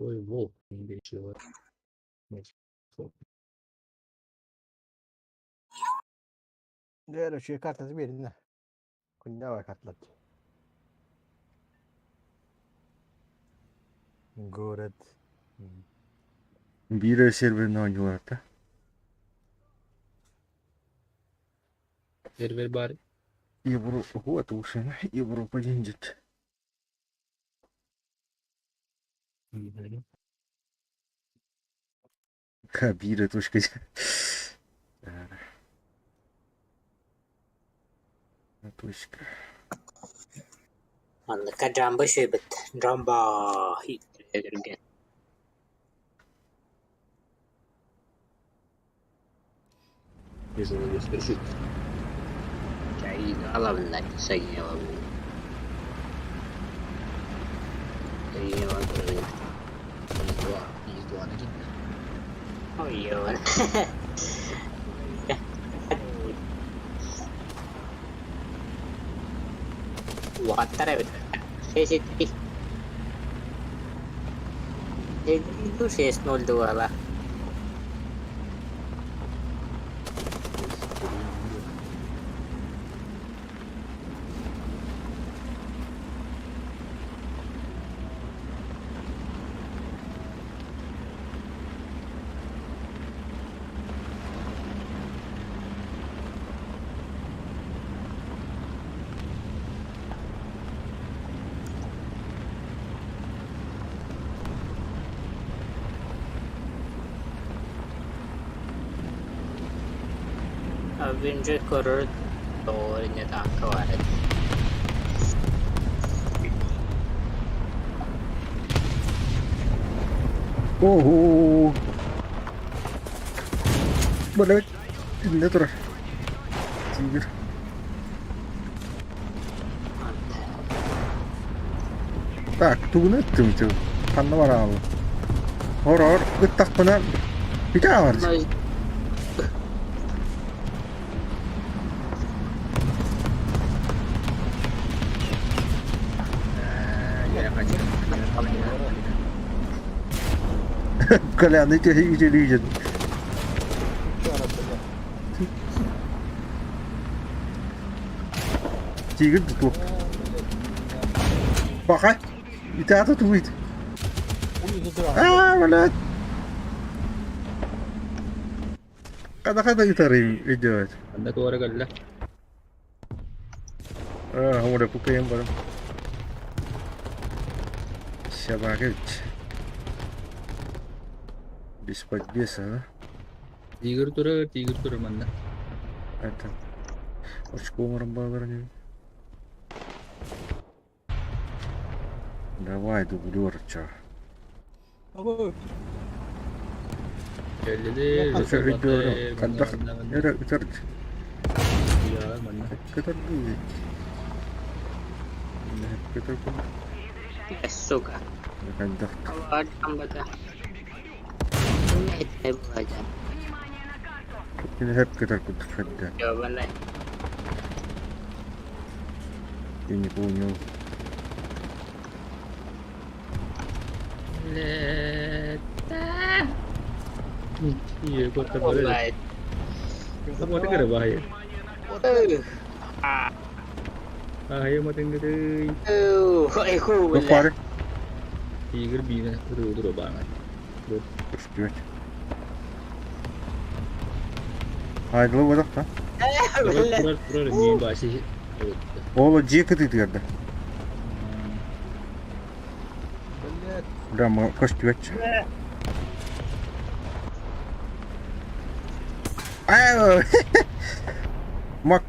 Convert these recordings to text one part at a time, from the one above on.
Ой, волк не решила. Дьэ эрэ үчүгэй картасы биэрдин ээ. Күннээх карталар дии. Город. Биир эрэ серверин оонньууларта. Сервер бар. Европа, вот ушина, Европа дендит. Биир точка. Точка. Манныкка Джамбо үчүгэйбит. Джамбо түргэн. Тяжелый вес Улахаттар эбит. Шесть 6-0 2 Avenger көрөр тоҕо таакка баар этэ. Ого! Блять, иннэ турар. Тигр. Так, тугун эттим ту? Ханна бараалы? Хорор, ыттахпына бүтэ бар. Коляны үтелүүжен. Тигр туту. Баха. Итаата туит. Аа, блядь. Хана-хана ытарым өйдөөт. Анда туора кэллэ. Аа, хомура кукайым барым. Собака ведь. Без подбеса, да? Тигр турар, тигр турар манна. Это... Очко оҥорон бааларын Давай, дублер, чё. Кэллилэр, Хайдах эрэ ытар кытардыы Сука. Хайдах Киниһэп кытар курдук фэрдэ. Я не понял. Туох Тигр биинэ ырыудур баана. Көстүбэт. Хайдылы бодох да? Турар турар миин баси. Ол дьиэ кытыытыгар да. Бля, көстүбэт. Мак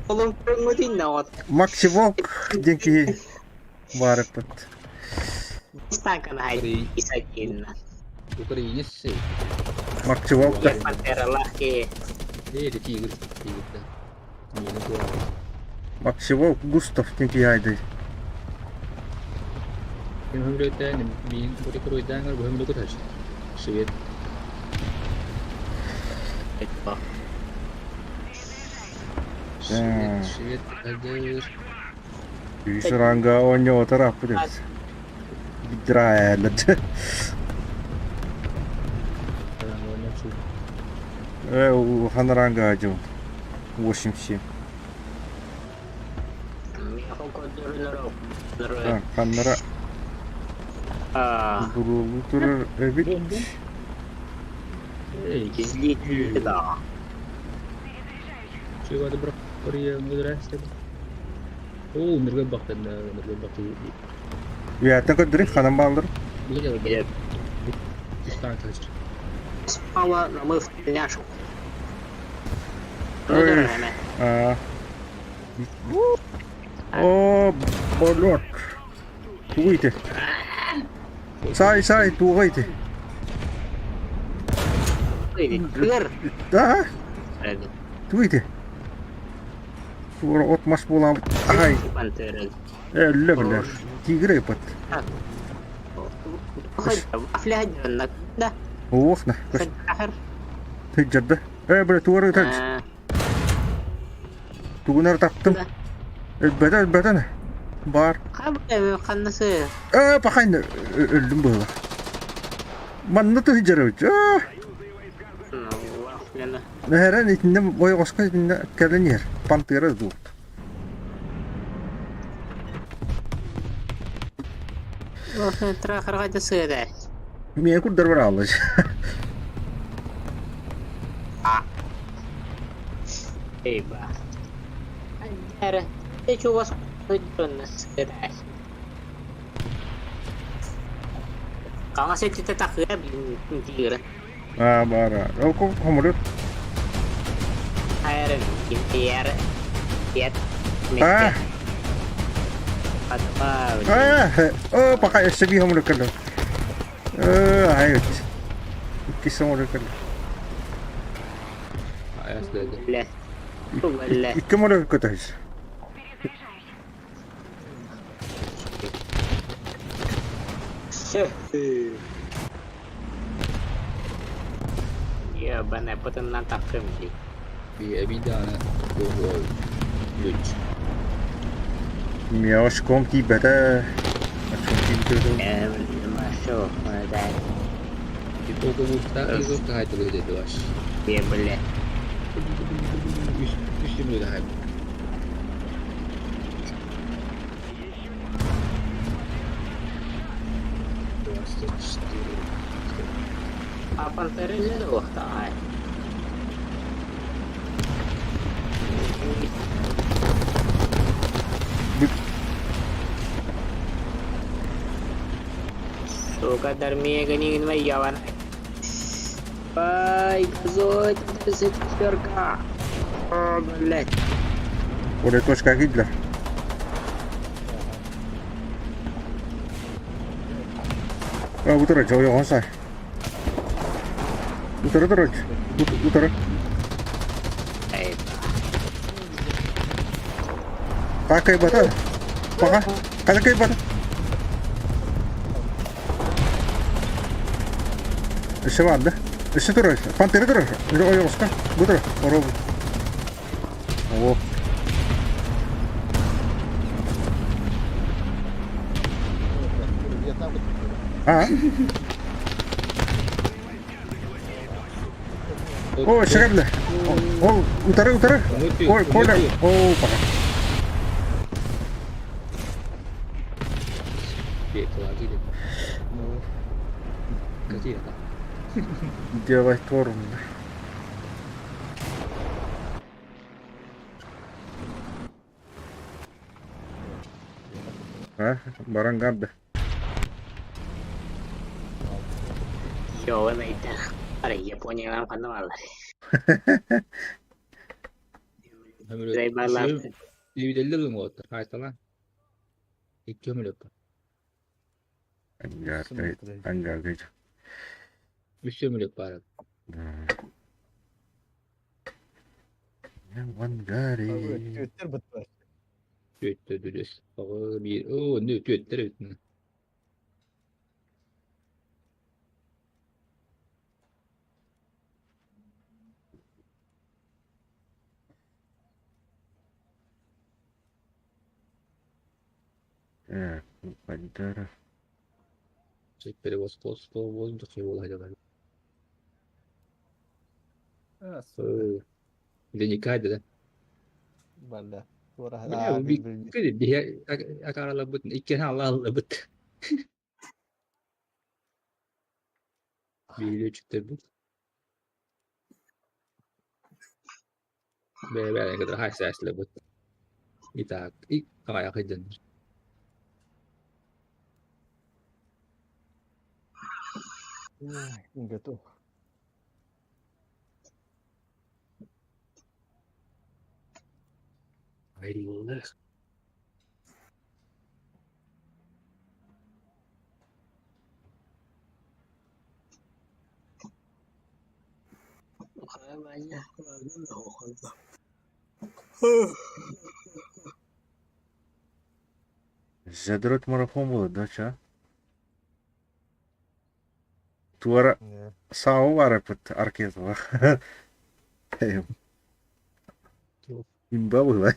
Макси Волк диэн киһи баар эппит. Украинец. Макси Волк да. Эй, тигр, тигр да. Макси Волк Густав диэн киһи айды. Швед. Швед, швед, кадыр. Үс ранга оонньоотор аппыт Бидраэлэт. Ханаранга дьон. 8-7. Ханнара буруолуу турар эбит. Үйәттен көрдөрүн ханан бааллар. Ой, а. О, болот. Тугуй ити? Сай, сай, тугуй ити? Да? Тугуй ити? Туора от мас буолаабыт. Ай. Өллө билэр. Тигр ыппыт. Уох на. Тыджарды. Э, бля, туора ытар. Тугунар таптым. Өлбөтө, өлбөтө. Бар. Ханнасы. Э, пахайн өлдүм быһыла. Манна тыһыдьарыбыт. Нэһэрэн итиннэ бойоҕоско итиннэ кэлэн иһэр. Пантера дуут. Трахарга сыада. Миэ курдар барааллар. Эйба. Ара, ты чего Хаҥас өттүтэ тахыа диирэ. Аа, баара. Ол хомурут. Хайарын кимтиэр тиэт Аа. Аа, оо, пока өссө биир хомурут кэллэ. Ээ, айыт. Иккис хомурут кэллэ. Икки хомурут көтөһүс. Ебаная, потом таххым дии. Эбии даҕаны лүч. Миэхэ очком тиийбэтэ. Очком тиийбитэ. Э, да. Типа Бля. Үс мүнүүтэ 24. А пантеры не туохтаҕай. Сука, дармеганин воеван. Ай, газой, четверка. О, блядь. Оля точка киирдилэр. Утары ойоҕон сай. Утары турар. Утары. Пакай бата. Пока. Кай бата. Өссө баар да? Өссө турар. Пантера турар. Ойоҕоско. Бу турар. Оробу. О. А? О, шагабла. О, утары, утары. Ой, Коля. О, пока. Lagi deh. Kasih ya, Kak. Делай торм. А, барангарды. Йоҕун Ара, Японияҕа ханна бааллар? Бааллар. Dividelli olun Haytalan. Ikki ömürlük. Ангар, ангар, Үс ömürlük бар. Ангари. Түөттэр быттылар. Түөттө дүрүс. Оҕо биир. Оо, нү түөттер өтүн. Пантера. Перевоз воздух его ладила. Веникайда да. Барда. Туора Бля, биһи акаараларбыт иккиэн аллааллабыт. Биһиги үчүктэрбит. Бэйэ-бэйэлэрин кытары хайсааччыларбыт. Итак, и аҕайах ыйданнар. Готов. Айыллах. Задрот марафон буолар да ча? Туора саау бараппыт аркетова. Имба была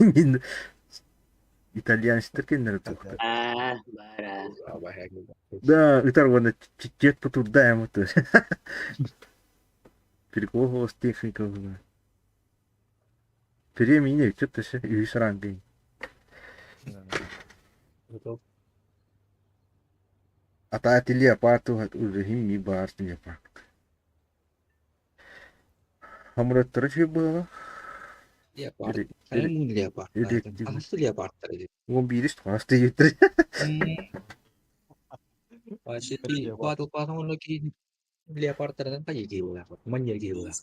итальянецтэр кэннэрэ туохта. Аа, бара. Да, ытар уонна чет потурда эм Прикол голос техника была. Премия не өтөп үһүс рангын. Ата леопард химми баар леопард. Хамыраттара үчүгэй буолла. Леопард. Хайа муун леопард. Хаһыс леопардтар эбит. 11 хас диэбиттэр. Батыл паатын онно киһи леопардтарынан хайа киһи буолар. Маньер киһи буолар.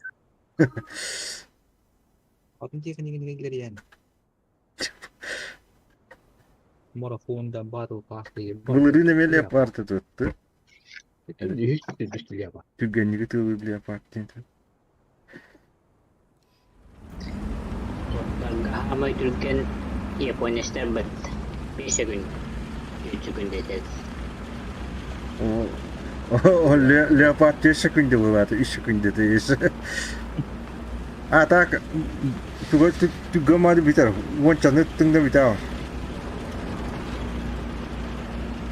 Атын техниканы килэрийэн. Марафонда батл пас Былырыын эмиэ леопард тутты. Үһүс леопард. Түргэнник ытыалыыр леопард диэн. Хаамай түргэн японецтарбыт 5 күн, 3 күн дэтэр. О, леопард 4 секунда бывает, 3 секунда есть. А так, туга битер, уончаны тыңда битер.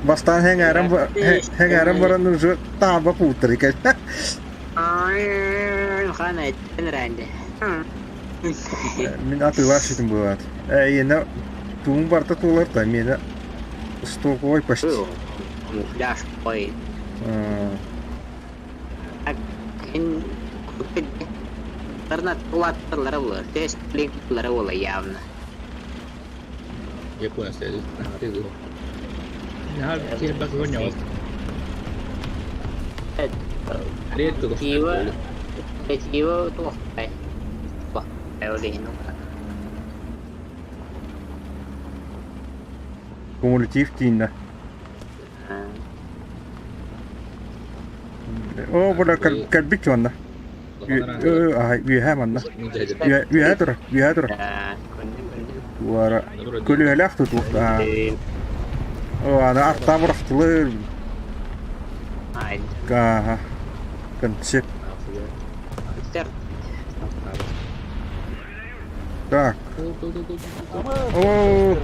Бастаан хэҥээрэн баран уже таба куутар екен. Хана эттен рэнде. Мин атыылаах ситим бывает. Э, туун барта туулар да, миэнэ стоковой почти. Камуфляж қой. Тулаттылары болар, тестликлары болар явно. Японецтер. Креатива, креатива туохтай. Ол иһин Кумулятив тииннэ. Оо, бу кэлбит уонна. Үөһэ манна. Үөһэ тура, үөһэ тура. Туара көлүһэлээх тутуохта. Оо, аны аттаа бырахтылар. Кааха. Концепт. Так. Оо,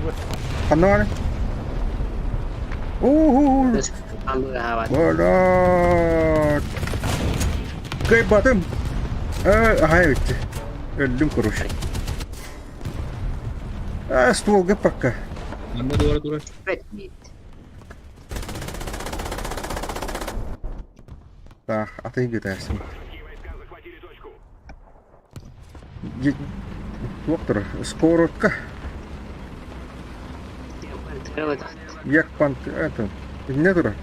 ханна Оо, Бала. Кыайбатым. Аһай өттө. Өллүм короче. А, стволга пока. Манна туора турар. Так, аты гытаrsın. Доктор, скоротка. Як пант это. Не тура.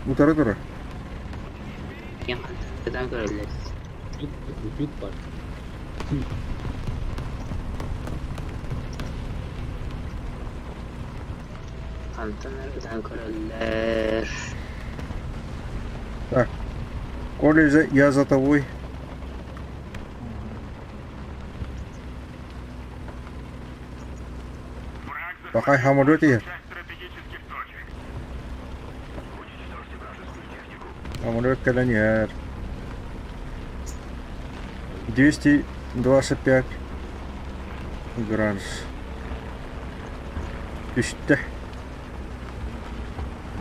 Утары тура. Үтүк бар. Так. Коля, я за тобой. Пока самолет иһэр. Самолет кэлэн иһэр. 225 градус. Түстэ.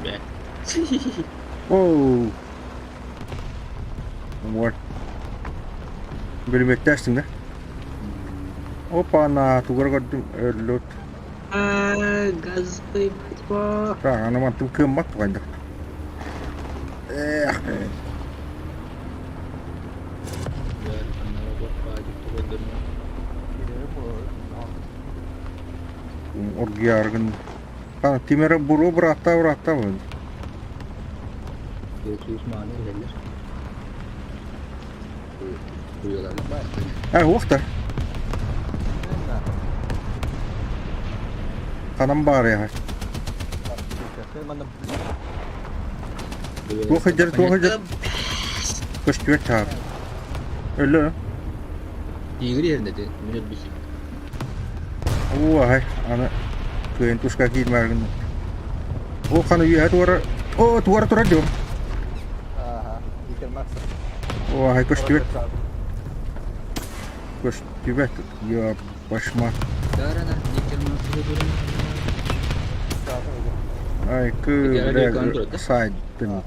Бэ. Оу. Вот. Бөлүмүөттээстиҥ да? Опа-на, тугу эрэ көрдүм, өллүт. Аа, газ кыйбат. Так, аны мантым кыаммат тугайдах. Эх. Оргиаргын. Тимирэ буруо бырааттаа бырааттаа бу. Э, уохтар. Ханан баарыаҕай? Туох сылдьар, туох сылдьар? Көстүбэт чаар. Өллө. Тигр yerinde de minibüs. Оо, аһай, аны кыайан туска киирмээргин. О, ханы үөһэ туора... О, туора турар дьон. Ага, Дикер Макс. О, аһай көстүбэт. Көстүбэт. Я башма. Дарана Дикер Макс durun. Ай, кы, сайдым.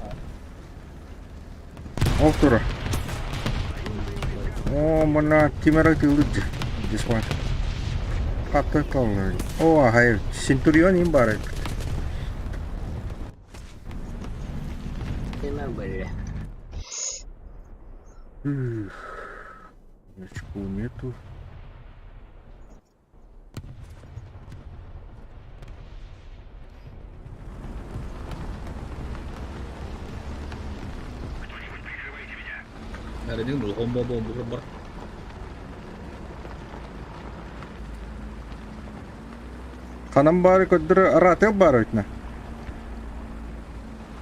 Ол тура. О, мына тимир тылды дисмат. Хатта каллар. О, ахай, Центурион им бар. Кимэ были? Очку нету. Narinig mo, combo bombo бар. Ханан баары көрдөрө араатык баар өтүнэ.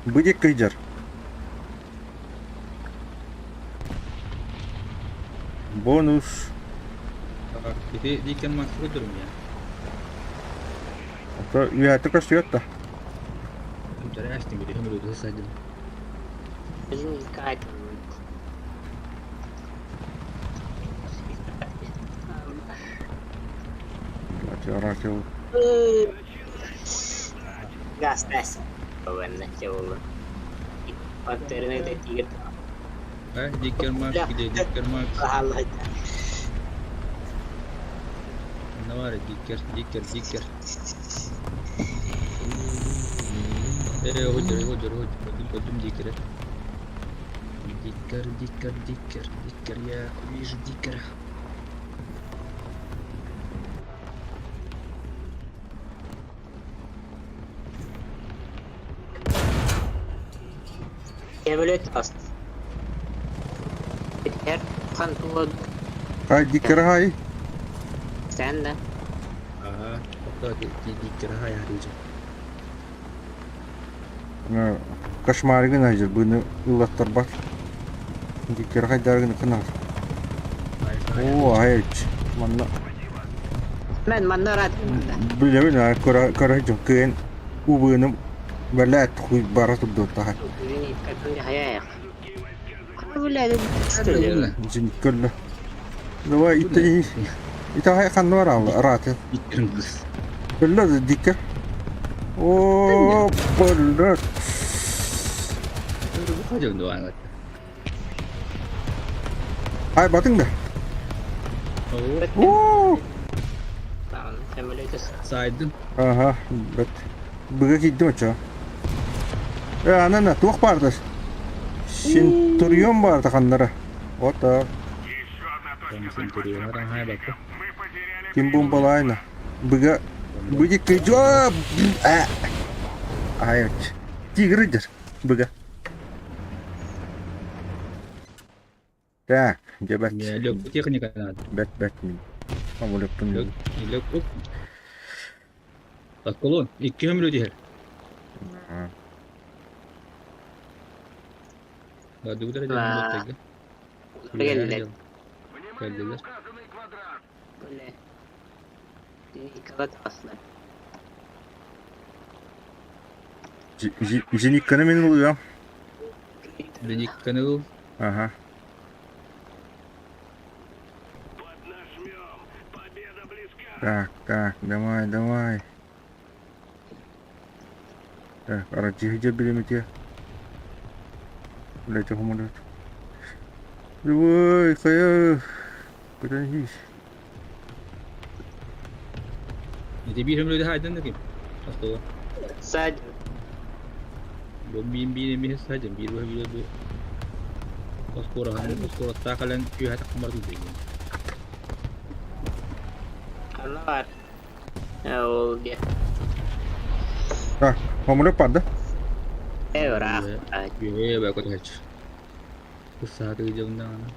Быдик кыйдьар. Бонус. Ити дикен мастер durun ya. Ото үөһэттэ көстүөт да. Интересно, били хөмрүдү сайдым. Возникает. Араатык. Газ тас. Бабанна чавула. Пантерны тигр. Дикер Макс, где Дикер Макс? Хаалла. Навары Дикер, Дикер, Дикер. Э, ходжер, ходжер, ходжер, ходим, ходим, Дикер. Дикер, Дикер, Дикер, Дикер, я вижу Дикера. Самолет аст. Дикер хан тула Хай Дикер хай. сәнда. Ага, пока Дикер хай харыжа. Кошмарыгын айжыр быны ылаттарбат. Дикер хайдарыгын кынар. О, айч. Манна Мен манна рад. билебин а кора кора жок кыын убыным бэлэт хуй бара турду таха. Жин көллө. Давай итти ita хай ханна бар раты. Дикер кыз. Көллө дикер. О, боллот. Ходим два. Ай батың да. О, Сайдым. Ага, бет. Быга кийдим очо. Э, анана туох барды. Сентурион барды ханнара. Вот так. Центурион хай бакы. Ким бомбалайна. Быга быги кыжо. Ай, тигр идер. Быга. Так, дебет. Легкую техника надо. Бет бет. Амулеппин. Легкую. Акулон, икки өмрү дихер. Дугдара дьон Кэллэ. Кэллилэр. Зеникканы мен ылыам. Зеникканы ыл. Ага. Так, так, давай, давай. Так, аратиһи билимите. Блять, хомолет. Ой, хая. Көтөн иһиис. Ити биир өмүрү хаайдан да ким? Оскуола. Сад Бу биин биир эмиэ саадьым биир быһа биир бу оскуораһын оскуолаттаах кэлэн үөһэ тахсан барытын тиийдим. Ханна баар? Ол диэ. А, хомурук барда. Э ыраах. Үөһэ баа көтөһөччү. Кыссааты дьоннаана.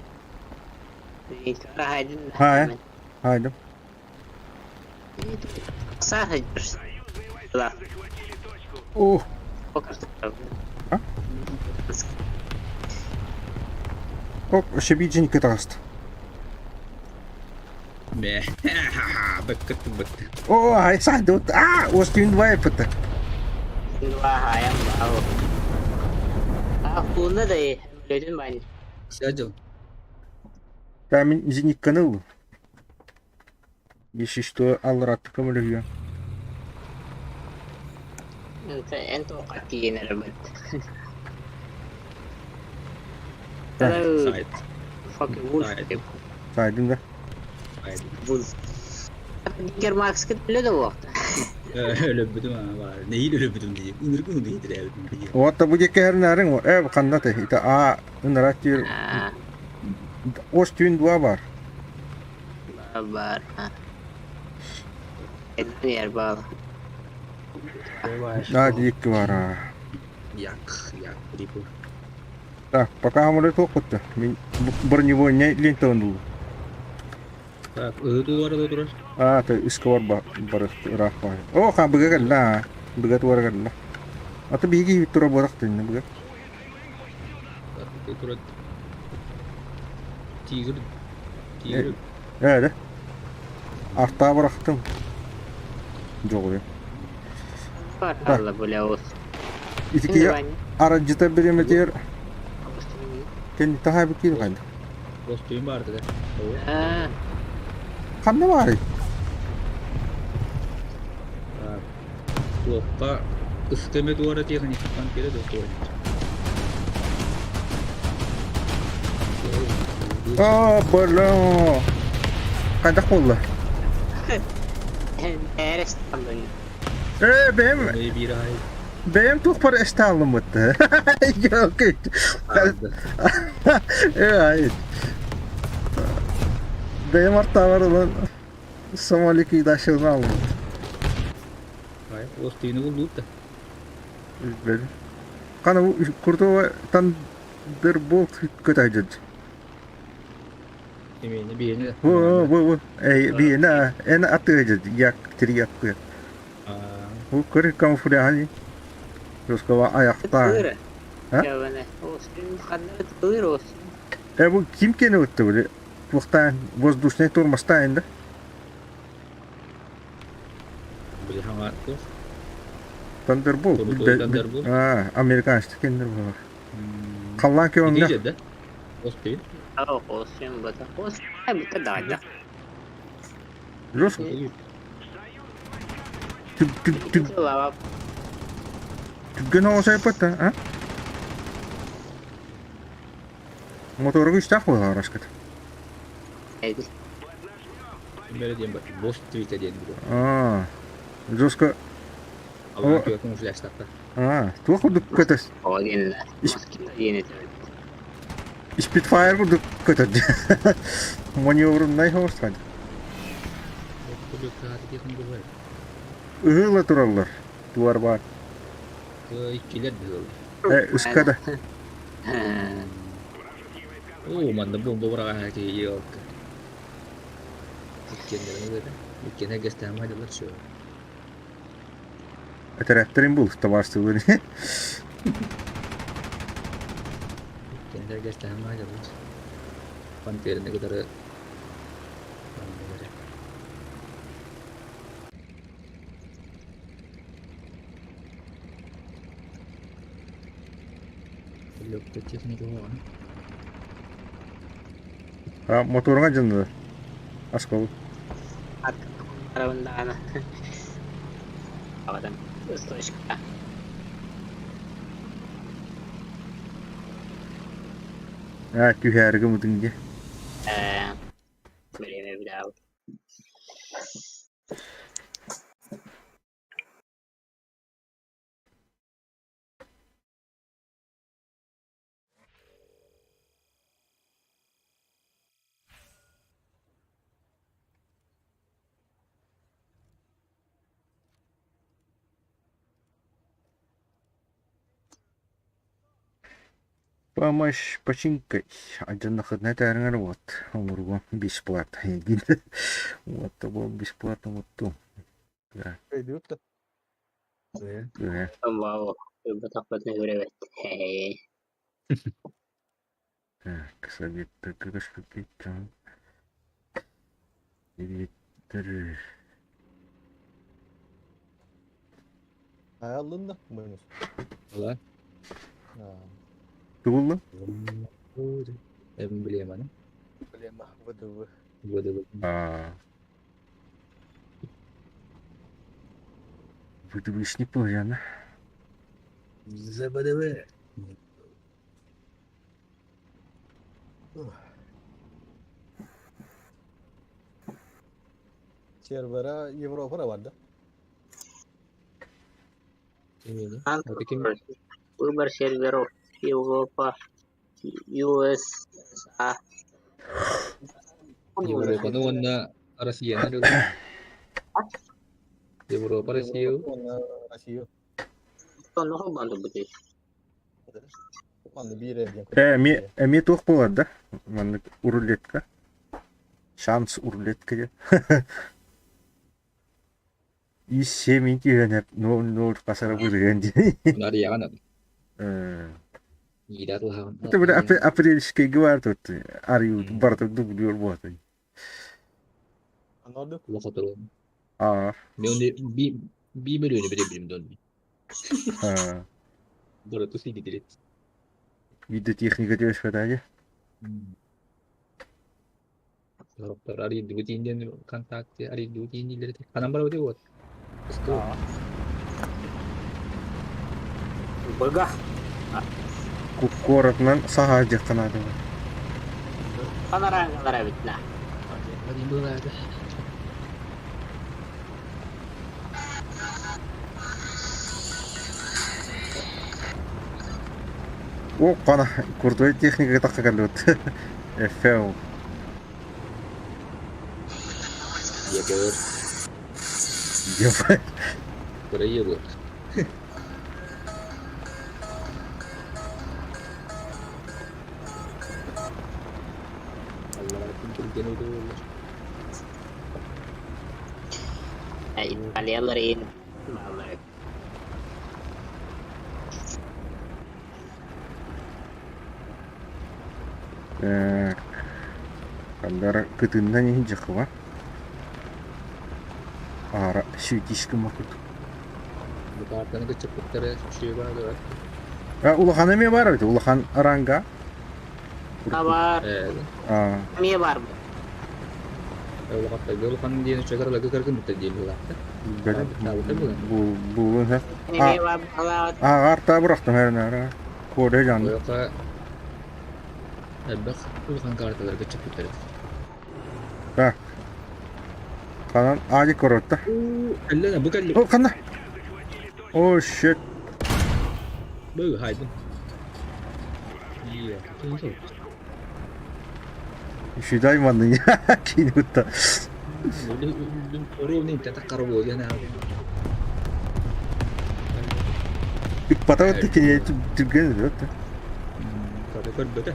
Хай. Хайдым. Ух. А? Оп, шебиджин кытаҕаста. Бээ. Быккыт быкты. О, ай саадут. А, остүн двое пыта. Сядел. Камень зеникканы ыллым. Если что, алларатты көмөлөһүө. Эн туохха тиийэн эрэбит? Сайт. Fucking wolf. Сайдым да. Сайт. Wolf. Гермакска төлө да буолта. Өлөбүтүм аа нэһиил өлөбүтүм дии. Ынырык ынырык иһитирээбитим дии. Вот бу диэки һэрнээриҥ э ханна ты ити а ынырат диир ос түүн дуа бар. Бар. Эднер бал. Да диэки бар а. Як, як, рипу. Так, пока хамыры туохпутта. Мин броневойня лентабын буллум. Так, ыһытуулара да турар. А, то исковар бар ыраах баар. О, ха быга кэллэ. Быга туара кэллэ. Аты биһиги тура буолах тиннэ быга. Турат. Тигр. Тигр. Ээ, да. Артаа бырахтым. Дьоҕуйа. Бар бля ос. Итики арадьыта бириэмэтигэр кэнни таһаабыт киир хайда. Костюм баар да. Ханна баарый? Туохха ыстыме туора техникаттан кэлэ да туора. Аа, бля. Хайдах буолла? Ээ, бэйэм бэйэм туохпар эстаалыммыт. Окей. Ээ, ай. Бэйэм артаабар ылан Сомали кыйдаашыгын аалбыт. Остуйны буллуут да. Билбэтим. Хана бу Куртова Thunderbolt көтөйдүт. Эмиэни биэни. Во, во, во. Эй, биэна, эн атыыдыт, як три аттыы. Бу көр камуфляжи. Русского аяхтаа. А? Э, бу ким кene өттө били? Туохтаан воздушный тормозтаан да? Били хаҥа туох? Thunderbolt. Thunderbolt. А, американский кендер бар. Халлаан көҥҥө. Да? Оспин. Рус Түгэн оҕосойпот а? Мотору үстаах буолар аскыт. Бere диэн босс твита диэн бу. Аа. Жестко. Аа, туох курдук көтөр. Спитфайр курдук көтөр. Маневруннай хоҕустан. Ыһыыла тураллар. Туар баар. Иккилэр быһыылар. Э, ыскада. Оо, манна бомба быраҕаһа киһи елка. Иккиэннэрин ылыта. Иккиэнэ гэстэһэмэ дылар все. Этэрээттэрин бул, табаарыстыбын. Иккиэннэр гэстэһэмэ дылар. Пантераны кытары Легкая техника оҕо. А, моторуҥа дьонно осколок. Аа, түһээри гыммытыҥ дии. Билээбит. Помощь починкой. Алдьаннахытына этээриҥэр вот оҥоругу бесплатно диин. Вот тобо бесплатно оҥоттуом. Өйдүүр да. Э, Вау, ылбатахпытына үөрэбэт. Һээ. Так, советтарга көспүппүт дьон. Сэбиэттэр Айаллын да минус. Ла. Тугуллун? Эмблеманы. Эмблема ВДВ. ВДВ. А. ВДВшник постоянно. За ВДВ. Сервера Европа бар да? Выбор серверов Европа, USA. Европаны уонна Россияны Европа Россия. Уонна Россия. Онно холбоон турбут Манна биир диэн Э, эми эми туох буолар да? Маннык рулетка. Шанс рулетка диэн. И семь түһэн ноль ноль хасара бырыган диэн. Арыйаҕын Э, иирэ атылаһаҕын. Это бile апрельскийге бар тут. Арыйы барыта дублер буолатын. Анорду. Лохоторон. А, Мен оны би мөлүөнү бере билим дон. а, Дора туси гидерет. Видеотехника диэс фатаje. Сороктор арыйдыбыт инден контакты арыйдыбыт индилери. Ханан бар вот. Что? Быга. Куоратынан саха дьахтанаады. Ханараангалара битна. Один был это. О, қана крутой техника таққа кәлі FL. Егер. Ебать. Проебал. Италиялар ин. Баллар. Так. Кандара кытыннан иһин дьахыба. Ара сүүтискэ макут. Бу картаны кыччаппыттара үчүгэй баар. А, улахан эмиэ баар эбит, улахан ранга. Бар. А, Эмиэ бар. Улахаттарга улахан диэн үчүгэй лага кыргын бутта диэн булаахта. бу бу ха. Эмиэ бар балаат. А, арта бырахтым хэрнара. Коре жан. Ояка элбэх улахан карталарга кыччаппыттар. Так. Канан ади коротта. Кэллэ бу кэллэ. О, ханна. О, shit. Бу хайдын. Ие, тун Сюда манны. Кинутта. Ровно это карбо, Икпата тикине түгген өттө. Када көрбөтө.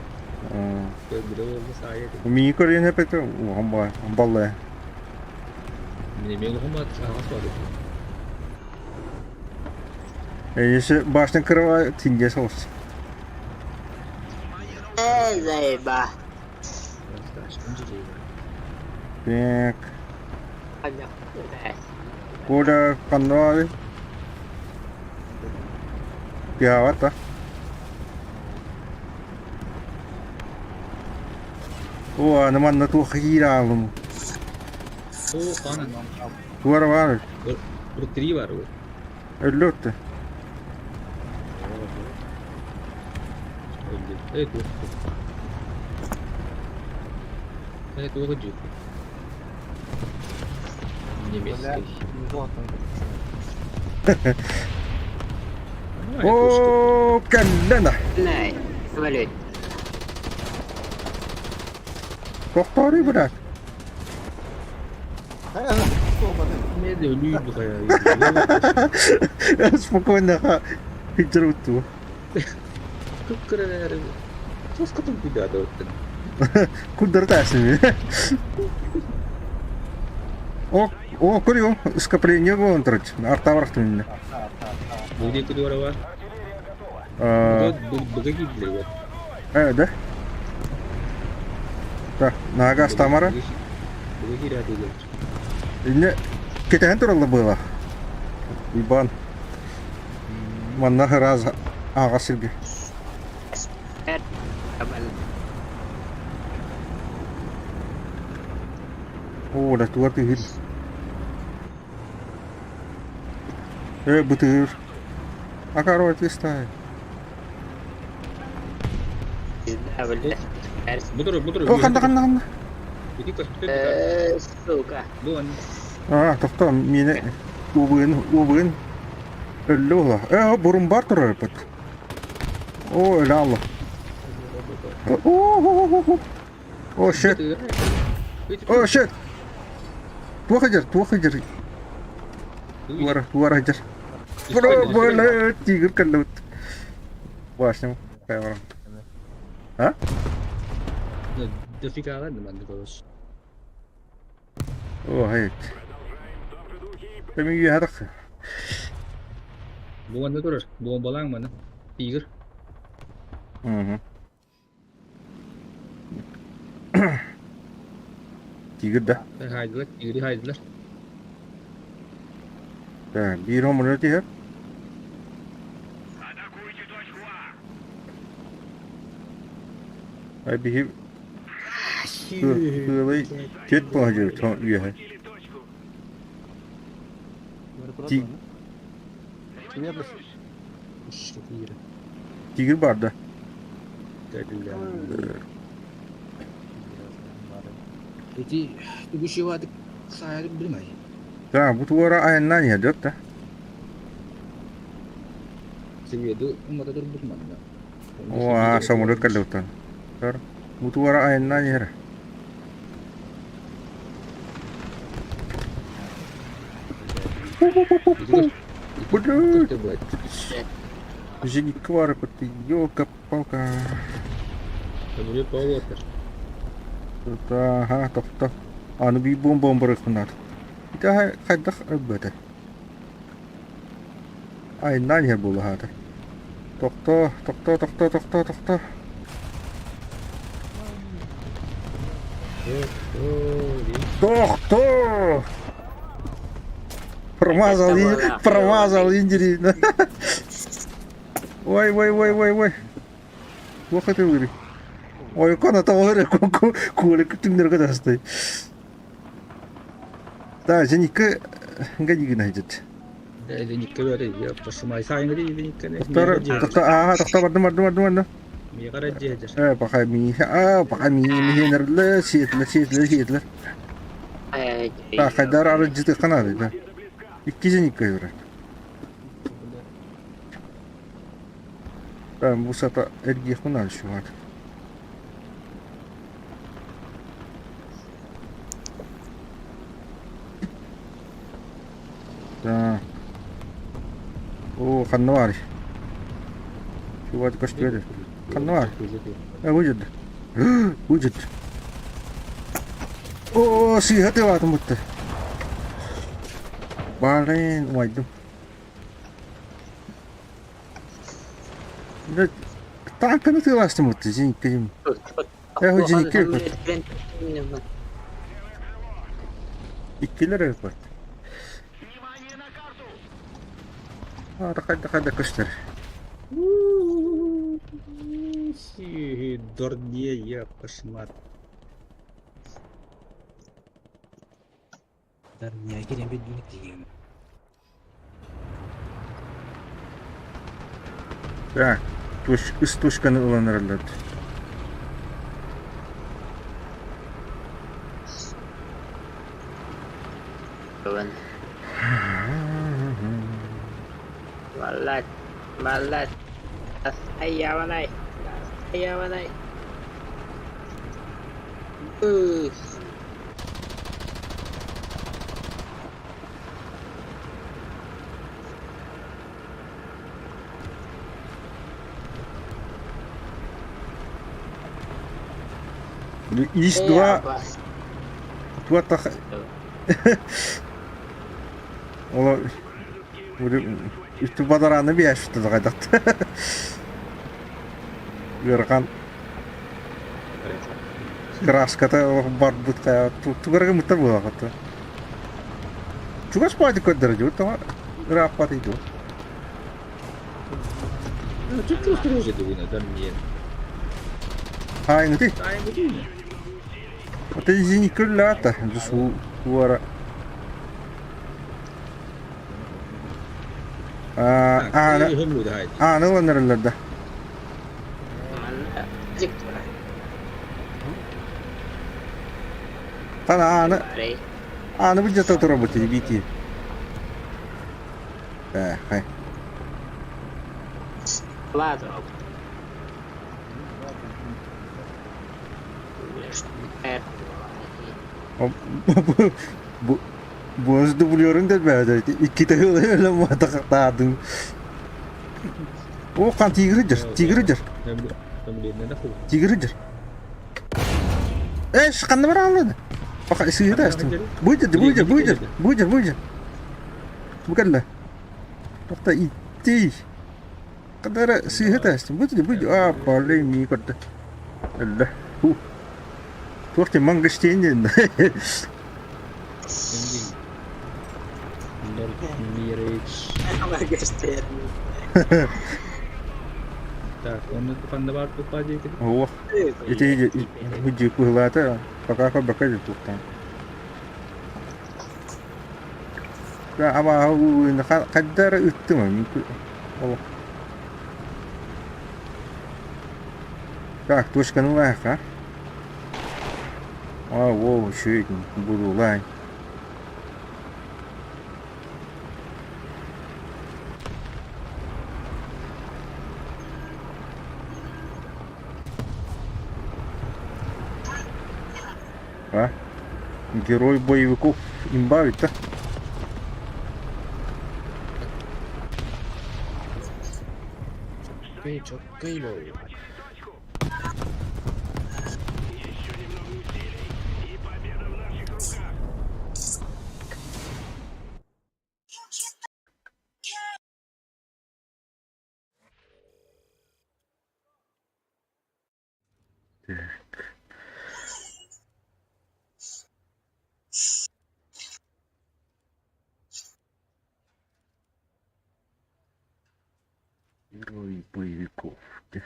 Көрбөтө болду сая. Ми көрген хепете хамба балла. Мен хама ағас бар. Эйсе баштан кырва тинге соус. Э, зайба. Так. Ханна. Кода каннуави. Пиавата. О, аны манна туох киираалым. О, қана. Туара бар. Бір три бар ғой. Өллөттө. Эй, туох. Эй, туох жу. Немецкий. О, кэллэ Блядь, самолет. Тохтооруй быраат. Не өлүү бухая. Спокойно хиджер утту. Кып-кыра Тоскотун күйдө өттүн. Курдары О, о, көрүө, скопление болон турар. Арта барахтын. Бу диэки дуора бар. Быга киирдилер. Да? Так, нага астамара. Быга киирээдилер. Инне кетен туралла было. Ибан. Манна раз ага сирге. О, да туар тыгыр. Бытыр. А короче, ты Бутур, бутур. О, ханда, ханда, ханда. Сука. А, тохто, мине убын, убын. Өллө була. Бурун бар турар бит. О, өлө алла. О, о, shit. О, shit. Туох хадьар, туох хадьар. Туара, туара хадьар. Бро, бля, тигр каллут. Башням, камера. А? Дофига ладно, манды голос. О, hayır. Эми үйе хадак. Буганда турар. Буган балаң маны. Тигр. Угу. Тигр да. Хайдылар, тигри хайдылар. Да, бир омур тигр. Ай бихи Кылай тет пахажыр тон үйе. Тигр бар да. Эти тугушивады сайрып билмей. Да, бу туара айыннан ядет да. Себеди умата тур бутман. О, самолет каллеутан. Бу туара айыннан яр. Блядь. Женик бар, ёлка-палка. Самолет павлотер. Ага, тохто. Аны би бомба бырыхынар. Ита хайдах өбөтө. Айыннан яр була хата. Тохто, тохто, тохто, тохто, тохто. Тохто! Промазал, промазал, индири. Ой, ой, ой, ой, ой. Плохо ты выри. Ой, кона того куле күтүңнөр кадасты. Да, женикке гадигин айдыт. Зеникке бери, я пошумай сайын зеникке. Тохтор, тохто, ага, тохто бардым, бардым, бардым, бардым. Ми кара жедер. Пока ми, а, пока ми, ми нерле, сиетле, сиетле, сиетле. Да, хайдар ары жыты канады, да. Икки женикке юрат. Да, бу сата эрги хунал шуат. Да. О, ханнавар. Шуат көстүөдө. Ханнавар. Выйдет. Выйдет. О, сыйхаты ватым бутты. Блин, уайдым. Блядь, танканы тыластым бутты, зеникке. Женикке. Иккилер бар. А, қайда қайда көштер. Дорне я кошмар. Дорне керем бит деген. Так, туш, үс тушканы ыланырылады. Маллат, маллат, айяванай, айяванай. Быыс. Ис два туох Ола үстү бадарааны биэшті хайдат. Ыарахан краската барбыт тугарга мыттар буолаҕыт. Чугас баайдык көрдөрө дьур тоҕо ырааппат ыйду. Хаайыҥытый? Ата изини көллаата суу уара. Аана аана ыланарыллар да. Тана аана аана быдьата турабыт бити. Хай. Ладно. Бу бу дублерын дэлбээдэ иккитэ ылы матахтаадың. О қан тигры дер, тигры дер. Тигры дер. Эш, қанды бар алады. Бақа сыйыда астым. Выйдет, выйдет, выйдет, выйдет, выйдет. Бу кэллэ. Тоқта иттей. Қадара сыйыда астым. Выйдет, выйдет. А, палей ми көрді. Әллә. Ху. Туох те мангыштейн дедин. Так, онно ханна баар туппа диэтигит? Ох, ити дьип быһылаата, пока бака туттан. Ама хайдара ыттым. Так, точканы лайха. А, воу, еще буду лай. А? Герой боевиков имба ведь, да? Чоккай буолла. Так. Герой боевиков. Так,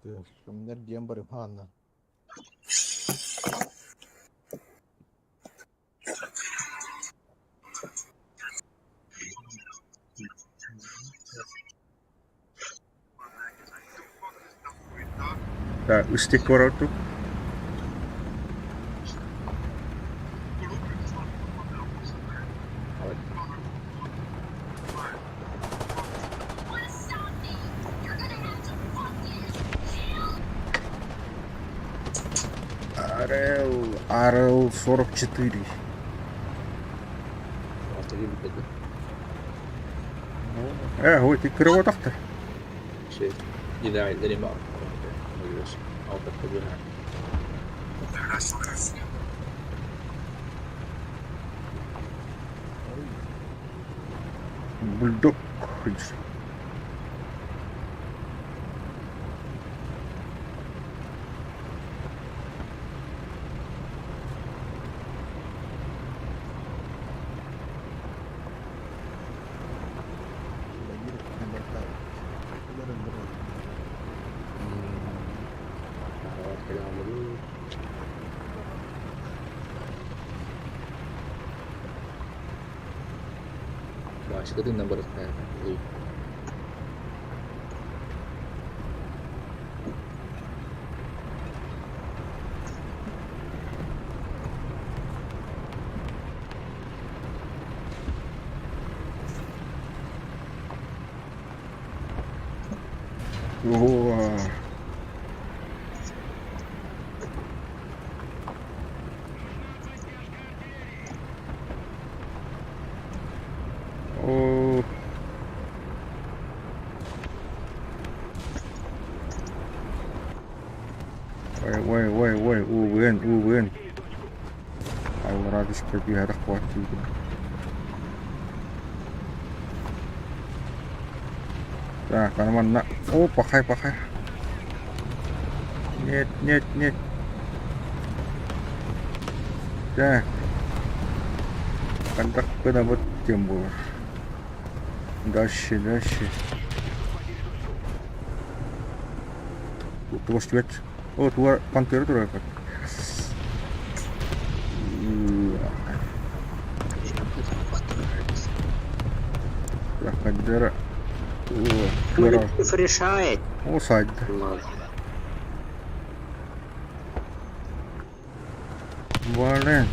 Чё-то Кимнер диэн барыһаанна. Так, ыстик барар. РЛ, РЛ-44. Ой, ты кровоток-то. Бульдог. Баачыкатын да барыта. О. О. Ой, ой, ой, ой, УВН, УВН. Аллара түспэ түһэрэх куаттыыбын. Так, аны манна... О, пахай, пахай. Нет, нет, нет. Так. Хантах гынабыт диэн буолар. Дальше, дальше. Туос түбэт. О, туа пантера турар. Пантера. Решает. О, сайд. Блин.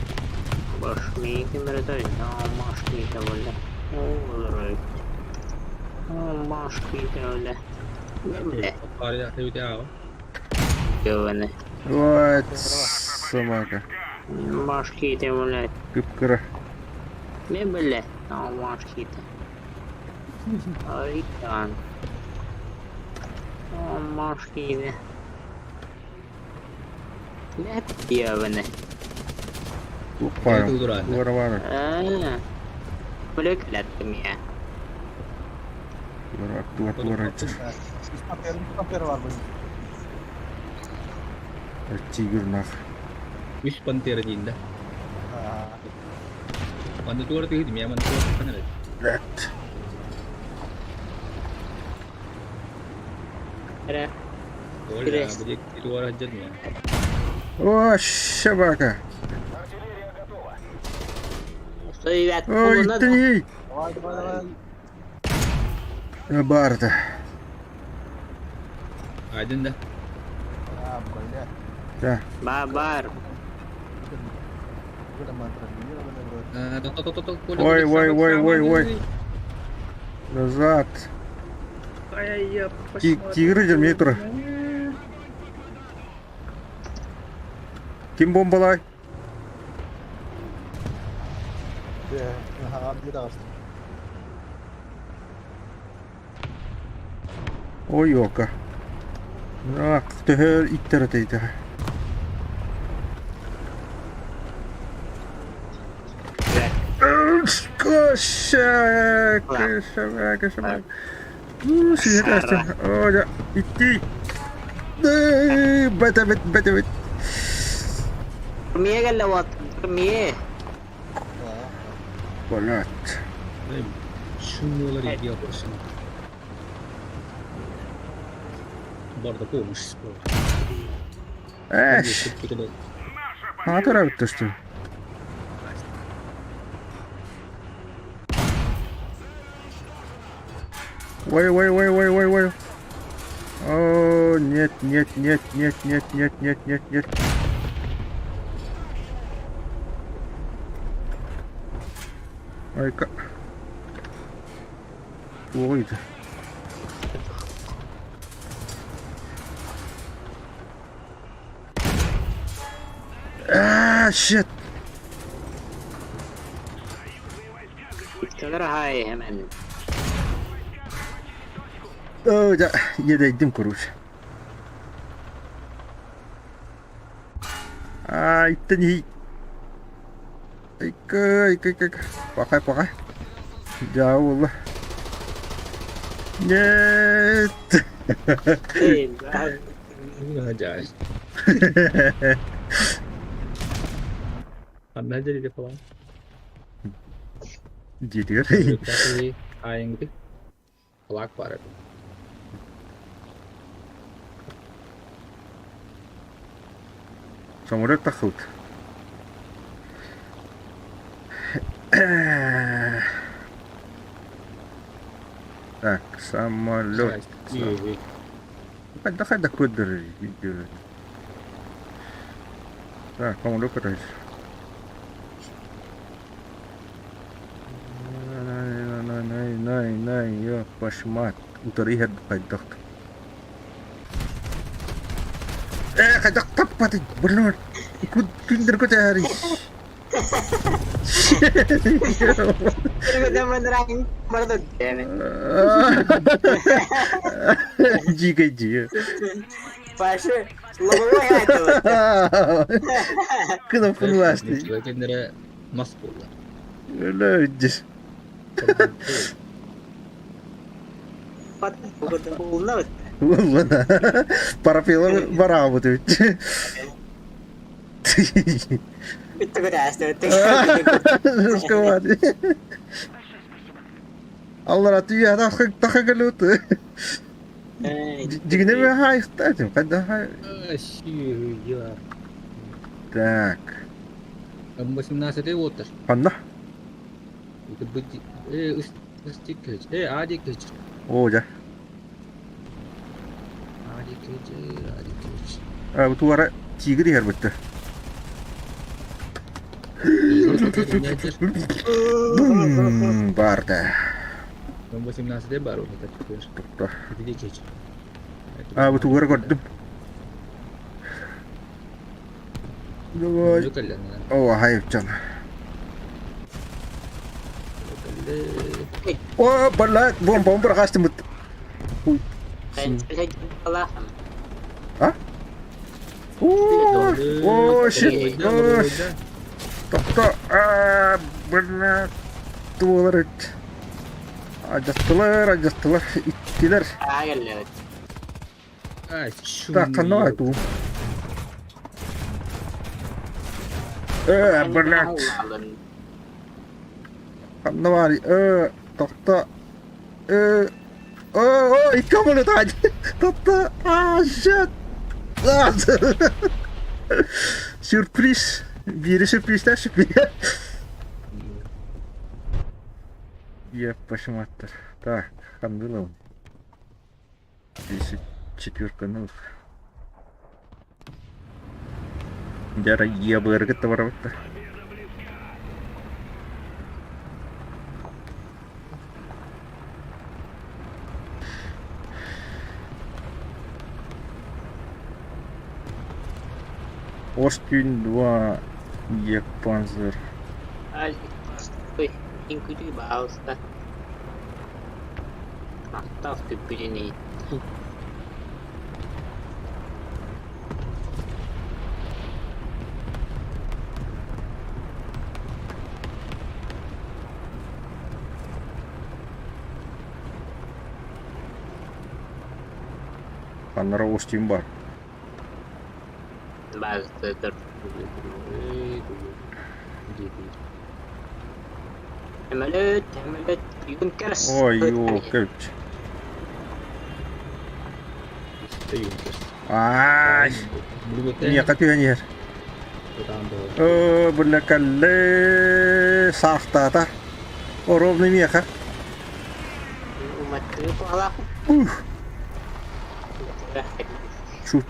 Вот собака. Кыпкыра. Тупая. Варвара. Тигр нах. Үс пантера диин да. Манна туора тыһы дим, я манна туора ханар. Блядь. Оля, будет туора дьэн. О, собака. Ой, ты. Барда. Айдын да. Да. Бар. Ой, ой, ой, ой, ой. Назад. Тигры дермей тура. Ким бомбалай? Ой, ока. Ах, төһөр иттер атейді. Кошак, собака, собака. О, да, идти. Бета, бета, бета, бета. Блядь. Шумолар идиот. Барда помощь. Эш. А, то что? Ой, ой, ой, ой, ой, ой. О, нет, нет, нет, нет, нет, нет, нет, нет, нет. Ай-ка. Ой. Аа, shit! Иккилэр аһай хэмэн. Оо, дьэ, иэдэйдим короче. Аа, иттэн иһий. Айка, айка, айка. Пахай, пахай. Дьаа буолла. Нет! Дьаа. Ханна дьэрийде falan. Дьиэтигэр. Айынгы Флаг баар эбит. Самолет тахсыбыт. Так, самолет. Хайда хайда көрдөрөр Так, самолет көрөр. Най, най, ёп, башмат. Утары иһэр хайдах. Ээ, хайдах таппатый, блин. Күндер көтөөрүй. Дьиикэй дьиэ. Паша, лобовой айтылы. Кнопканы Кэннэрэ мас буолла. Өлө Парафила бараабыт эбит. Аллара түйэ тахы кэлут. Дьигинэ хаайыхтаатым хайда Так. М18 уоттар. Ханна? Э, Ади кыч. Оо, дьэ. Ади кыч, Ади кыч. А, бу туара тигр иһэр бытты. Бум, барда. М18 бар ол Тохто. А, бу тугара көрдүм. Давай. О, хайыпчан. О, блядь, бомба, бомба бырахастымыт. А? О, о, shit, о, тохто, а, блядь, туолар Адьастылар, адьастылар, иттилэр. Так, ханна туу. Э, блядь. Ханна баарый? Э, тохто. Э, о, о, икки омолет Тохто. А, shit. Сюрприз. Биири сюрпризтаах сюрприз. Еппашыматтар. Так, ханнылабын. Четверканы Дьэ, ебыргыт да барабыт да. Остюн 2 Еппанзер. Ханнара Остюн бар. Ой, ёкач. Ай, миэхэ түһэн иһэр. Оо, бу калле саахтаата. Ровно миэхэ. Ух. Шут.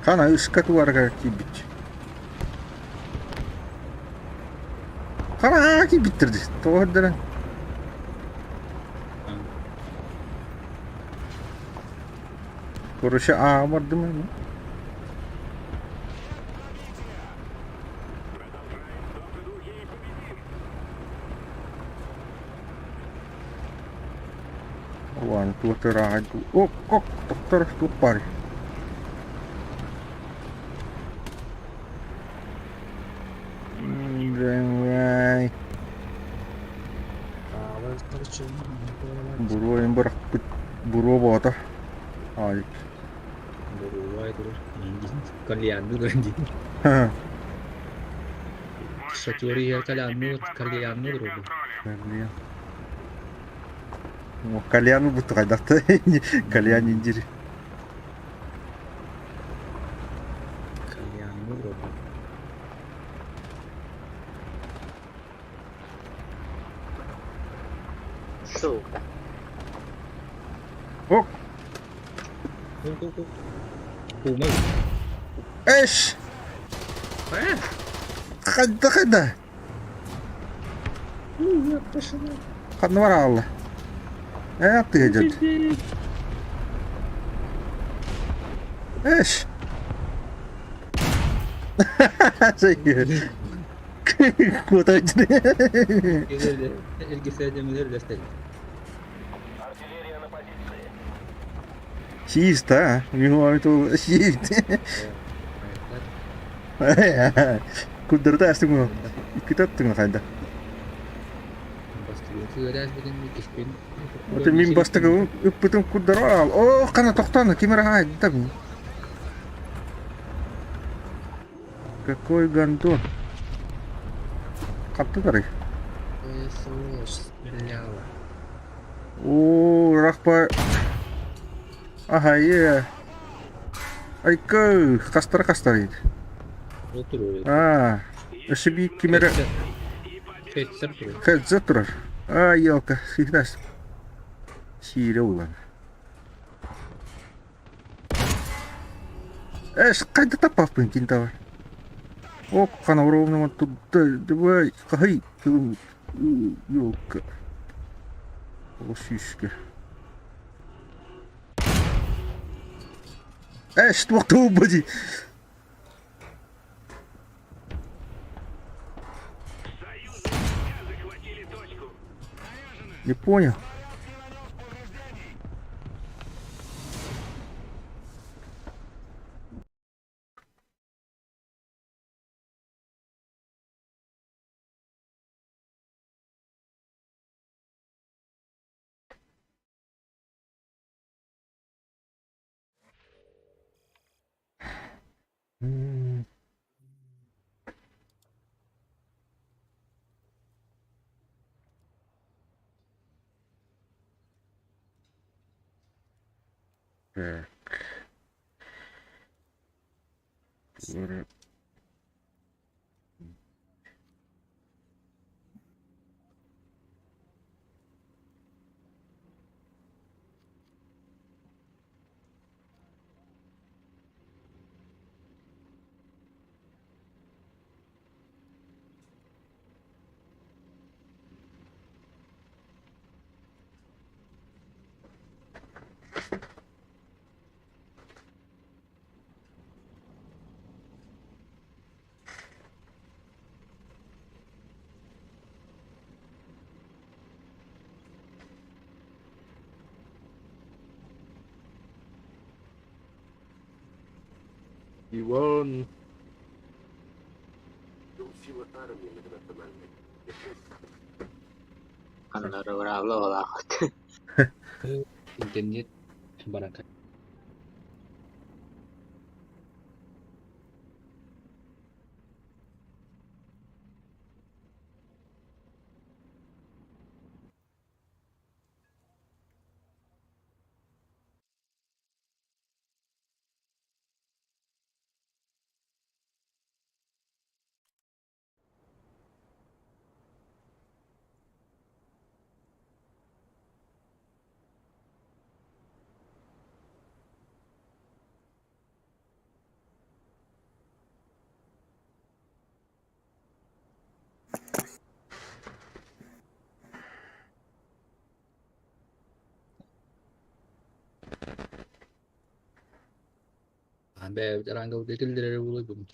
Хана ыска туарыгар киирбит. Хана киирбиттэр дии. Тоҕо көрдөрөн. Короче, аа бардым эми. Ладно, туох ырааҕай дуу. Ок, ок, тохтор, туох баарый? Буруойун бырахпыт буруо боото. Аайык. Буруой турар. Кальянныы туран дии. Шатер иһэр кальянныы кальянныы турар. Кальян. Кальян буту хайдахта кальян индири. Кальянныы турар. Сука. Ок. Кумай. Эш! Хайда хайда. Ханна бар аалла. Ээ тыа дьон. Эш! Куота Чисто, а? Сиит. Курдурда астыгын. Иккитэ аттыгын хайда. Вот мин бастакы ыппытым курдара ал. О, қана тоқтаны, кемера хайда. Какой гандон. Хатты тарый. Ой, сволочь, стреляла. Оо, рахпа. Аха, е. Айка, хастара хастар ит. Аа, өссө биир ким эрэ Хедзе турар. Аа, елка, сыһнас. Сиирэ улан. Эс, хайда таппаппын кин тавар. Ок, хана ровно туда, давай, хай, елка. Сүүскэ. Эс, туох туубу дии. Не понял. Так. Иван. Ханнары быраабыла олаахыт. Интернет барака. Бэйэбит араангабытыгар киллэрэрэ буолуо бүгүн.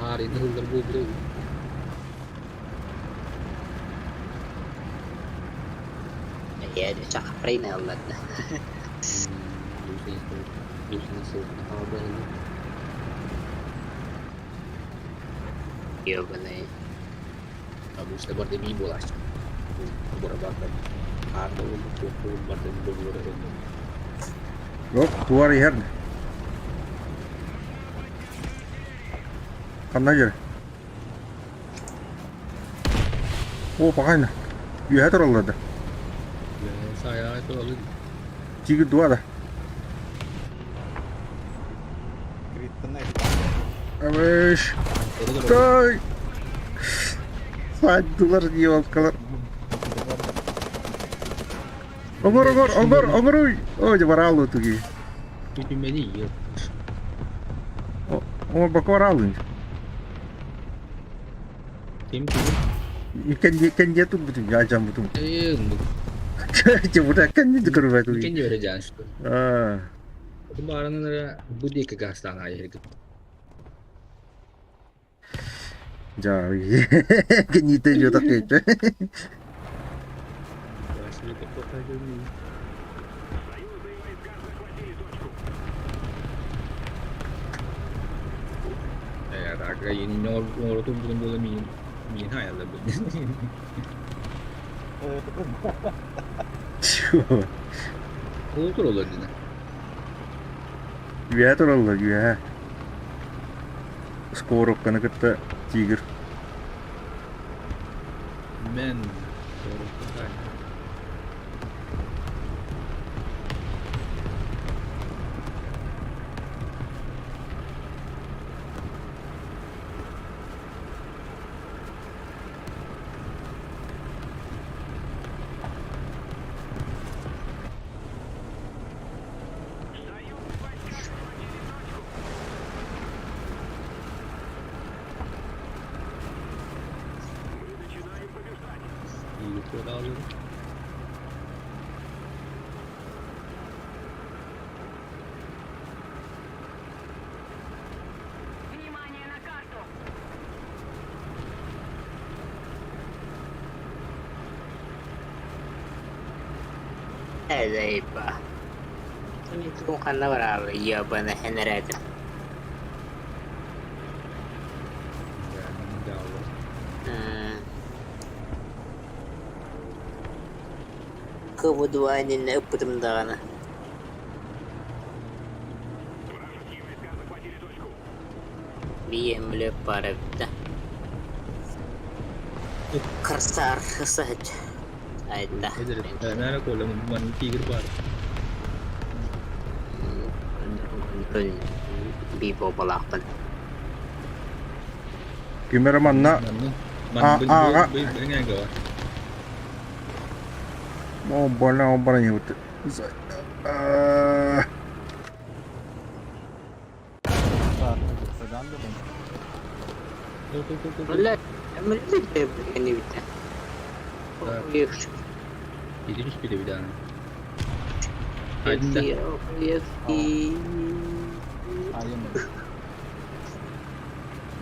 Хаарыйны ыһыллар буолбута үһү. Обычно барда бии буолааччы. Хаарда буолбут, туох буолбут барда буолуора Оп, туар иһэр. Ханна дьэр? О, пахайна. Үөһэ тураллар да. Саайаҕай тураллар. Тигр дуа да. Абыш. Стой! Саддылар девалкалар. Оҥор, оҥор, оҥор, оҥоруй! Ой, барааллы туги. Түтүмэни ел. Оҥорбокко барааллын. Ким ким? Кэнди турбутум, жаажаммытым. Э, Чебута кэнди көрбөтүм. Кэнди өрө жаан что. Аа. Баарынан эрэ бу диэки гаастаан аайы Жаа, кэннитэ жотак кэйчэ. Оҥоротун буола миин миин хаайаллар Ол тураллар дина. Үөһэ тураллар, үөһэ. Скоровканы кытта тигр. Мен Тигр бар. Кимэрэ манна ааҕа О, бана ньыбыт.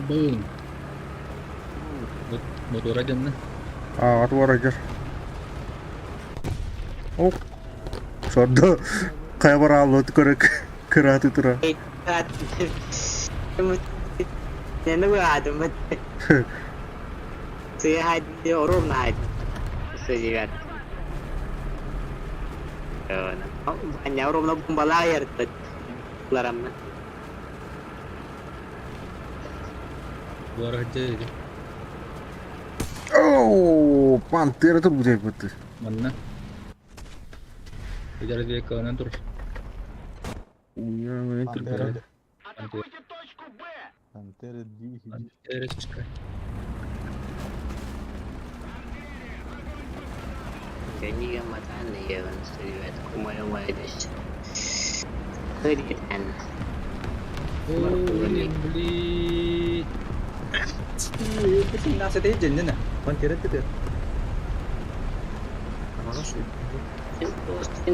Boom. Мотора дьанна. Ааҕа туора дьэр. О, сордо хайа барааллыт көрө кырааты тура. Ровно бомбалаах Лараммын. Буора сылдьар ити. Оо, пантера турбут Манна. Видер кыанан тур. Пантера. Пантера. Пантера дии. Пантерочка. Кэннигэ матаан иһэҕин сөрүөт кумайа-умайа Хыритэн. Блин, блин. Насыты jenнена. Пантера ты.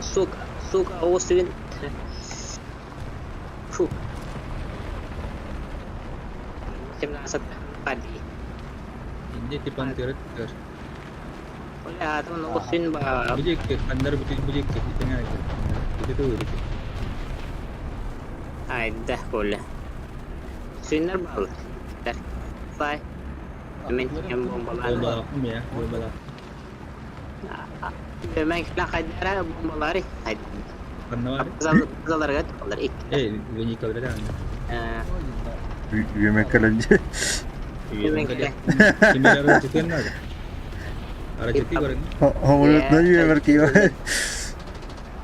Сука, сука, освин. Фу. 17 пади. Инде ти пантера ты. Wala, освин ба. Билик, андар бутик билик, итеңе. Ите ту билик. Айда, коля. Свиннер бал. Бай. Мен кем бомбалар. Bomba, ya, bomba. Мен кila хайдара бомбалары. Хайда. Канна Заларга тупалар ик. Эй, веник алра да. Үөмэккэлэн Кимер жетен надо. Ара жети көрен. Хомулутна үөмэр кива.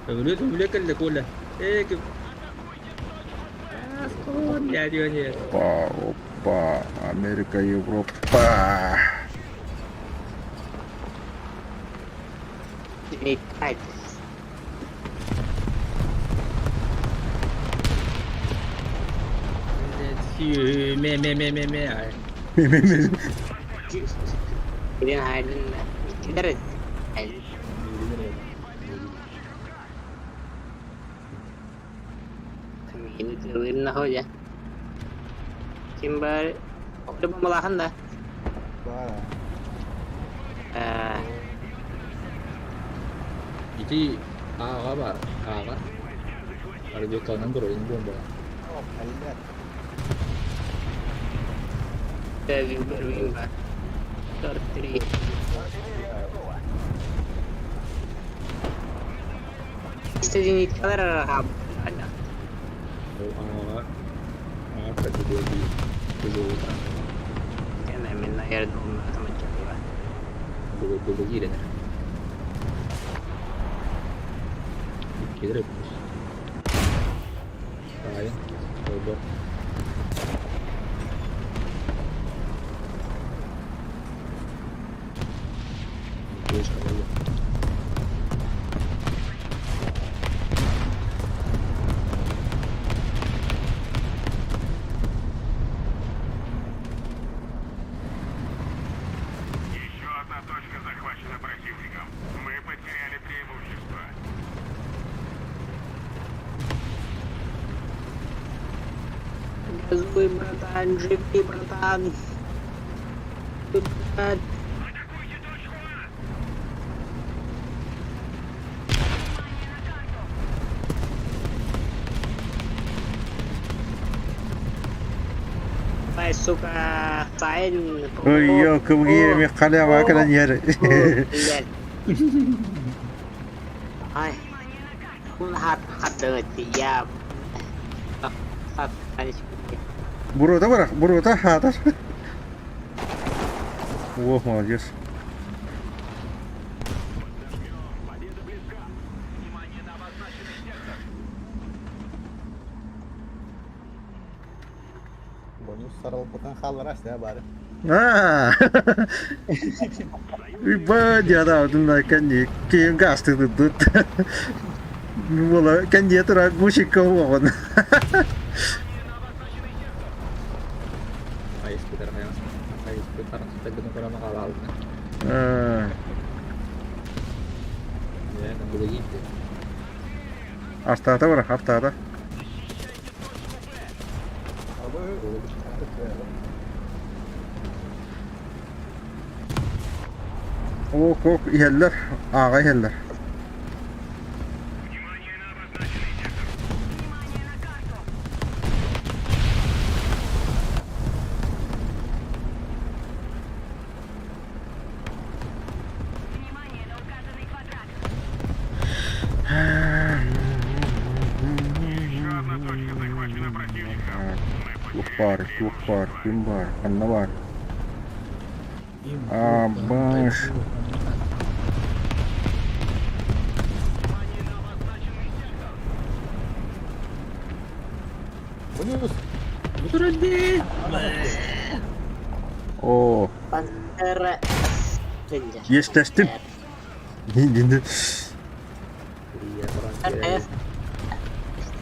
Өлө өлө келде кола. Э, ки. Я дионе. Опа, опа, Америка, Европа. Айд. Ме ме ме ме ме. Ай. Ме ме ме. Иден хайден. Кидер. Айд. Ini тылырна хоя. Ким бар? Оқты бомбалахан да. Бара. Ити ага бар, ага. Ара жокалынан тур, энэ бомба. Әллә. Вин бар. Тортри. Студениткалар рахаб. Ага. Ага, категория. Кызыл. Мен наверное тамача. Бу киирен. Кииреп. Ай. Бу. Еще одна точка захвачена противником. Мы потеряли преимущество. Газуй, братан, живи, братан. Брат. Ай, сука, Сайн. Ой, ё, кымгы халява калан яр. Блядь. Ай. Хат хат я. Хат Бурута бар, бурута хатар. О, молодец. Бонус саралпытан халлар астя бары. А. Бадя да, на кэнни киин гасты тут. Була кэнни тура мужика вон. Ай, спитар хаяс. Ай, спитар. Тагын кора макалал. А. Я там буду гибти. Артата бар, артата. Ок, ок, иһэллэр, аға иһэллэр. Внимание на обозначенный сектор. Внимание на указанный квадрат. баар, туох баар, ким баар, ханна баар? Ким, А, туох, хаһан, баш. хайдах, ханна. Bonus. Бу турар дии! Оо, Пантера сылдьар. иэстэстим. Бля,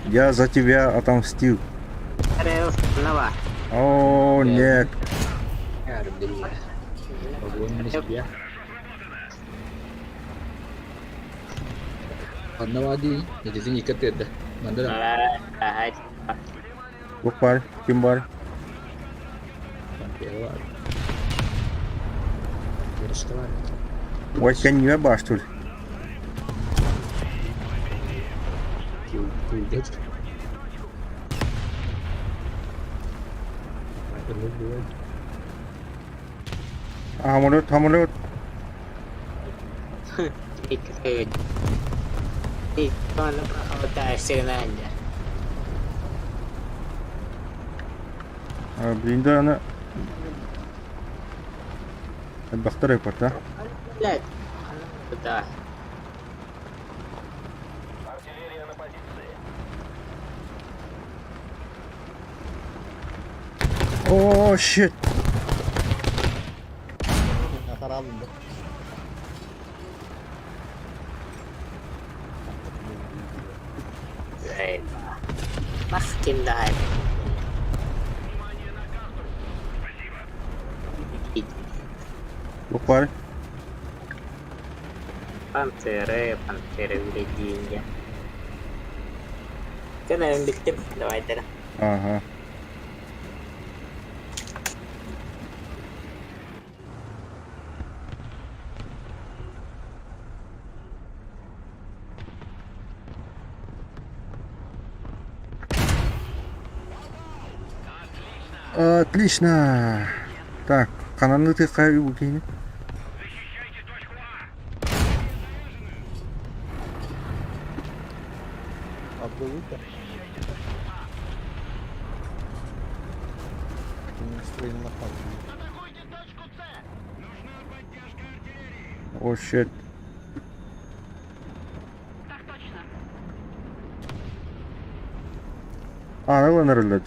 Я за тебя отомстил. О, нет. Огонь на себя. Ханна баар дии, ититин икки тыырда. Манна да Туох баар, ким баар? Пантера баар. Пантерочка баар. Ой, кэннибэр баар что ли? Күүдэт. Ынырык Самолет, самолет. Блин, да, аны элбэхтэр айпата. О, shit. Хараалын да. Туох баар? Пантеры, пантеры врединья. Кэнэн бүттүм, давайте. Ага. Отлично. Так, хананы тықай букини. Отдают да. О, shit. А, ылан эрэллэр.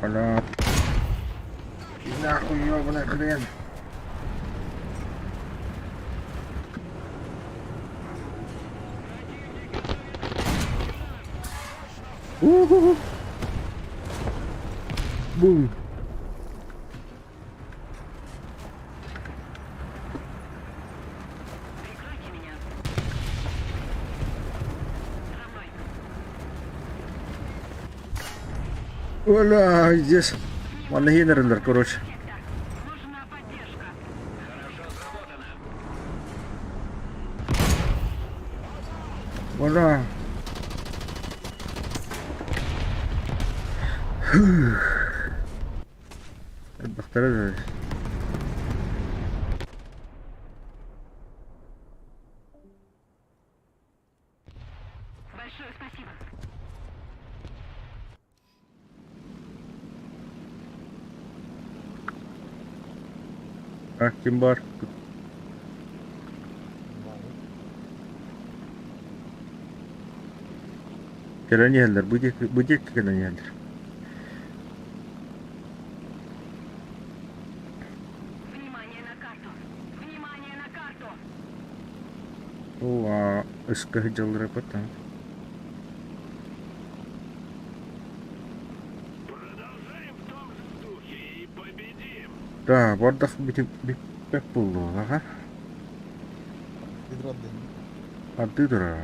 Бля. Нахуй, ёбаный хрен. У-ху-ху. Бум. Оля, здесь. Манна хинерилер, короче. Оля. Элбэхтэрэ А, ким бар? Кэлэн иһэллэр, бу диэки, бу диэки кэлэн иһэллэр. Оо, өскө сылдьаллара потом. Да, бардах бүппэт буоллаҕа. Арды турар.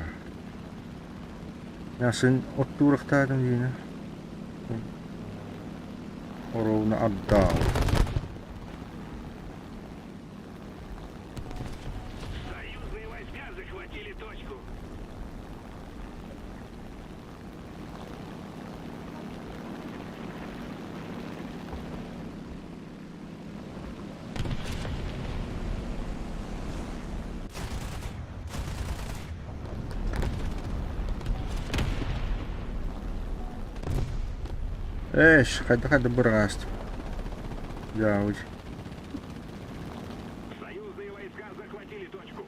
Ясын оттуурахтаатым диинэ. Оруобуна ардаа. Эш, хайда-хайда быраҕаастым. Дьаабый. Союзные войска захватили точку.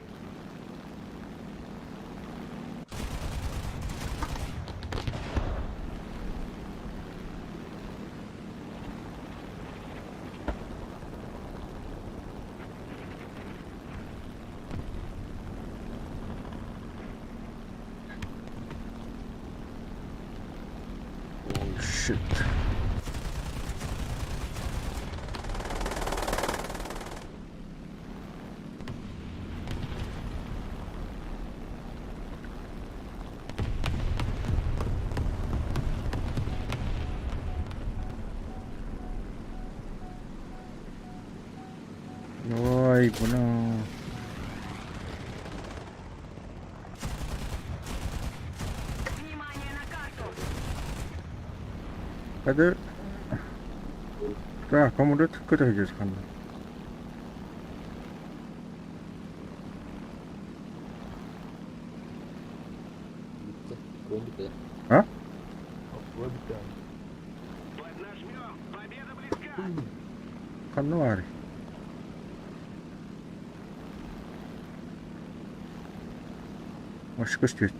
Oh shit. Ой, бля. Внимание на карту! Hadi. Так, коммундат көтө ханна. Bitti. Oyun bitti. А? Ой, bitti abi. Поднажмем! Победа близка! Ханна бар. Маш көстүөт.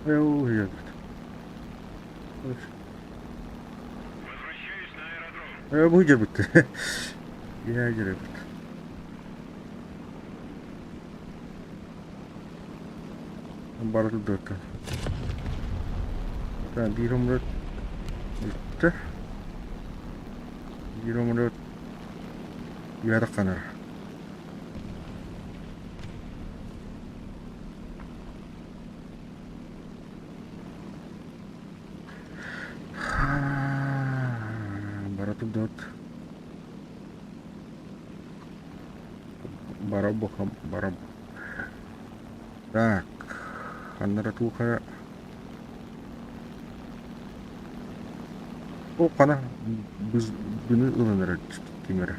Ой, ядут. Возвращаюсь на аэродром. Бу жер Я жер бит. Барды дата. Так, биир омрот бүттэ. Биир омрот үөрэх Бара турдут. Бара бохам, бара. Так, ханнара туха. О, қана біз бұны ылыныр кемері.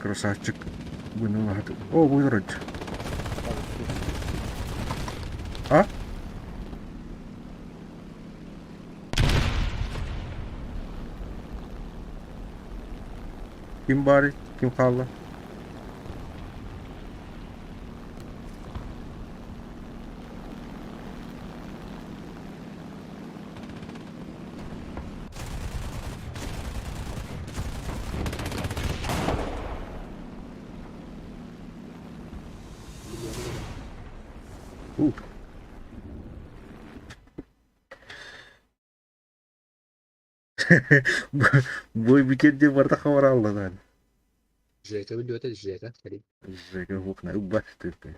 Красавчик бұны ылады. О, бұйдырыд. А? Ким бар? Ким қалды? Ух. Бой бикенде барда хабар алды. Жека билбэт Жека. Хали. Жека хукна убат түркө.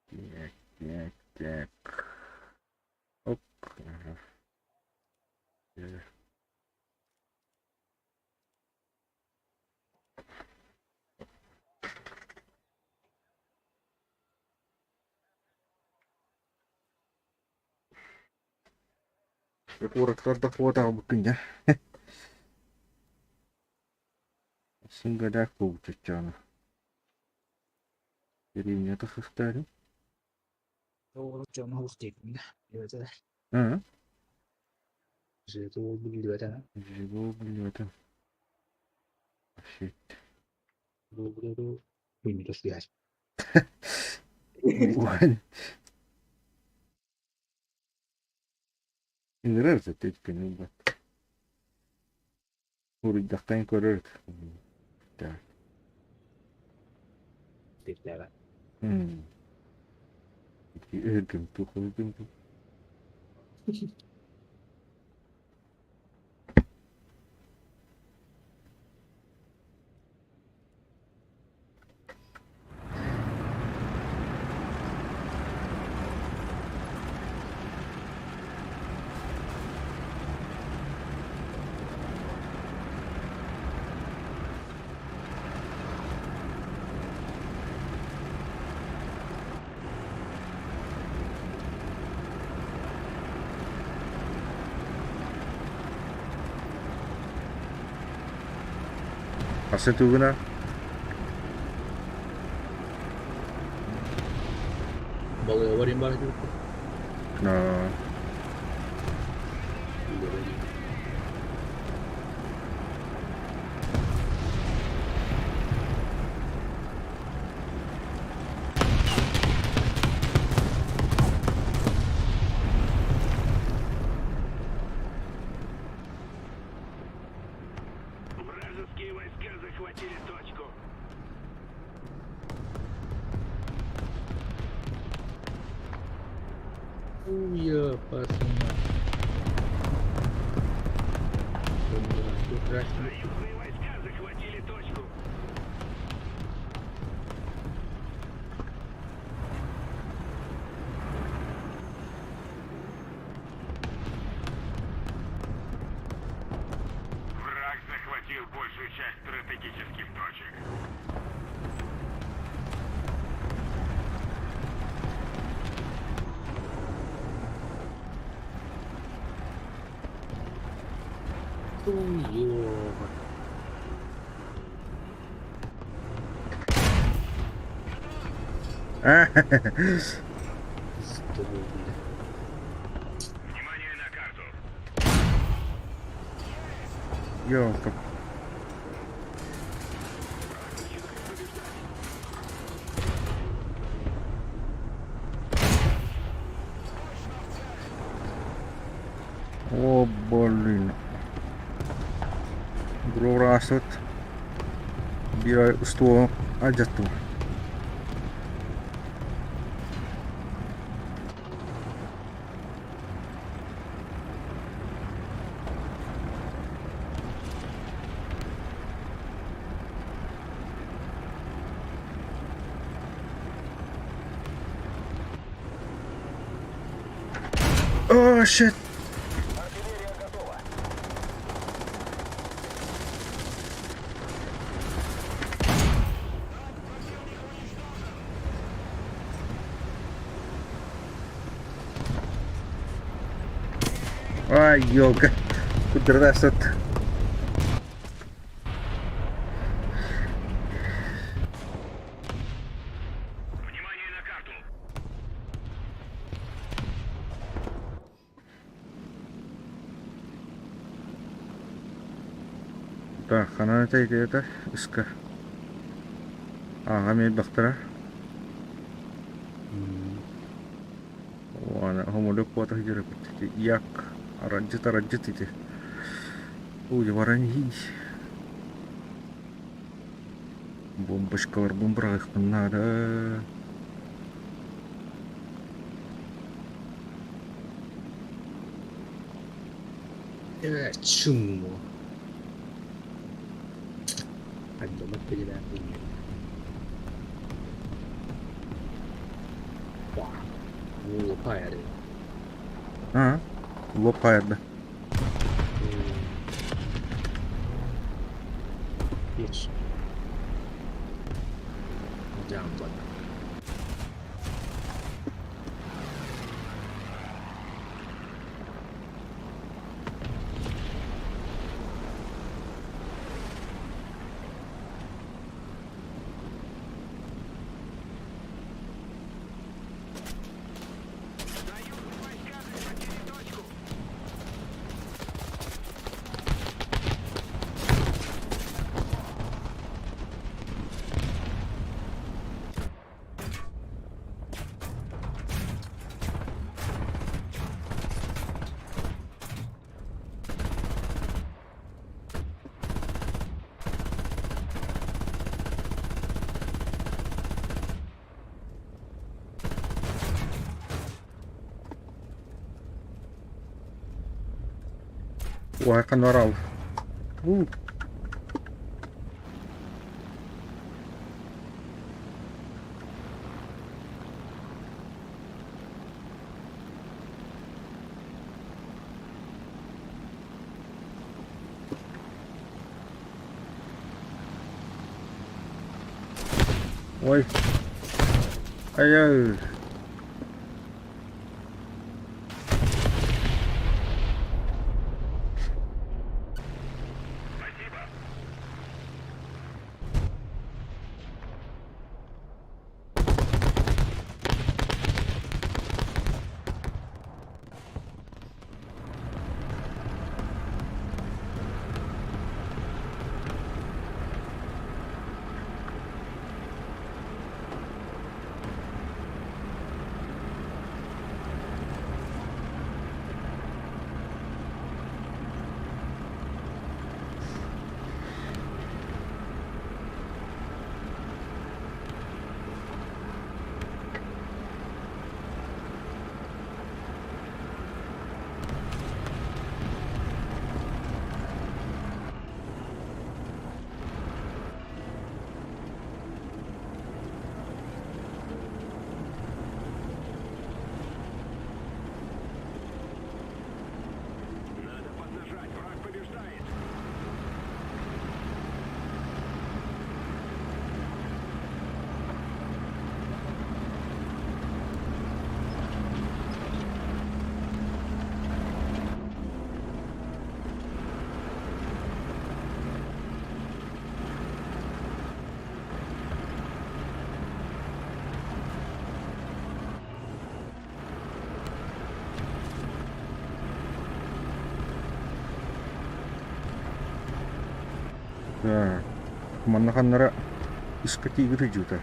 Так, так, так. Оп. Ага. Куораттарда хуотаабыккын дьэ. Сынгадаах буолбут Деревня тахыстаары. Оҕолор дьоно олох диэбин. Билбэтэ. Аа, Жека ол билбэтэ. Жего билбэтим. Shit. Бу Минуту связь. Уань. Ыҥырар сөттөткөн ылбат. Уруйдахтан көрөр. Так. Тиртээҕэ. Ити өһүргүм туох өһүргүм Асы тугуна. Көрүөн баар этибит. Аа. Вражеские войска захватили точку. Уя, пацана. Союзные войска захватили точку. Враг захватил большую часть стратегических точек. Уёба. Пизду, бля. Внимание на карту. Ёлка. О, блин. Грораасыт. Биир устуол алдьаттым. О, shit. Ай, елка. Кудырдасыт. Внимание на карту. Так, ханан это иска. Ага, мен бақтара. Уана, хомолек куата хижерепит. Як, аранжит, аранжит ити. Уй, варани. Бомбочкалар бомбрағықпын надо. Чуму. Альбомат передаем. Лопаяры. А, лопаярды. Bir. Can bak. Союзные войска захватили точку. Ой, канорал. У. Ой. Ай-яй. Спасибо. Так, манна ханнара искотигы сылдьыбыта.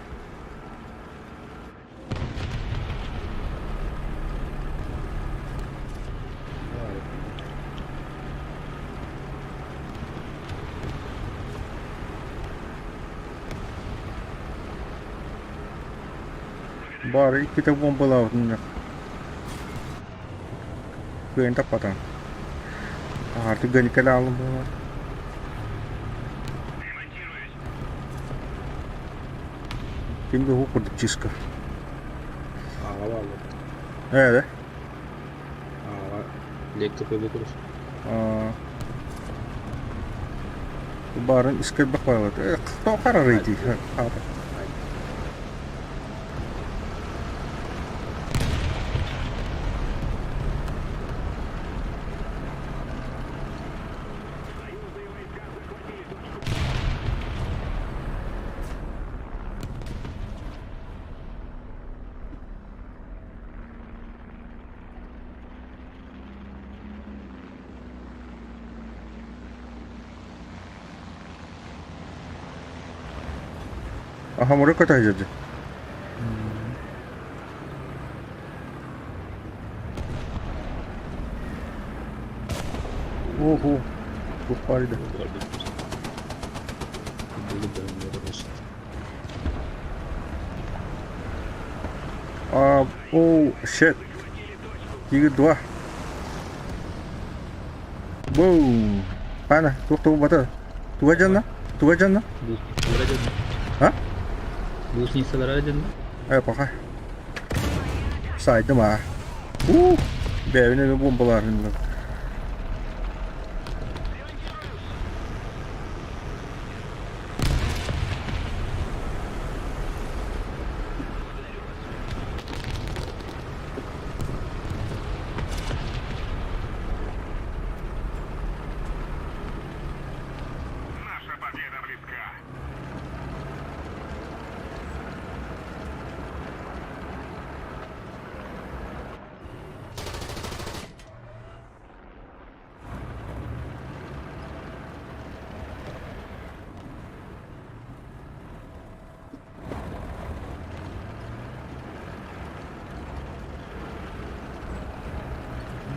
Бары иккитэ буомбалаабытын кыайан таппатаҕым. Аһаартык гөниккэ хааллым буоллар. Ким да уһук курдук чыыска. Аҕа бааллар. Ээ Аҕа леккөпөбү курус. Баарын искэ элбэх баалар. Тоқарарый дии. Аха, көтө сылдьар. Ого, буквально. А, oh, shit. Тигр 2. Boom. Ана, туох тугу бата. Туга дьонно? Туга дьонно? А? Гусеницалара дьонно? Э, пока. Сайдым а. У, бэйэбин эмэ бомбалаарын. Наша победа близка.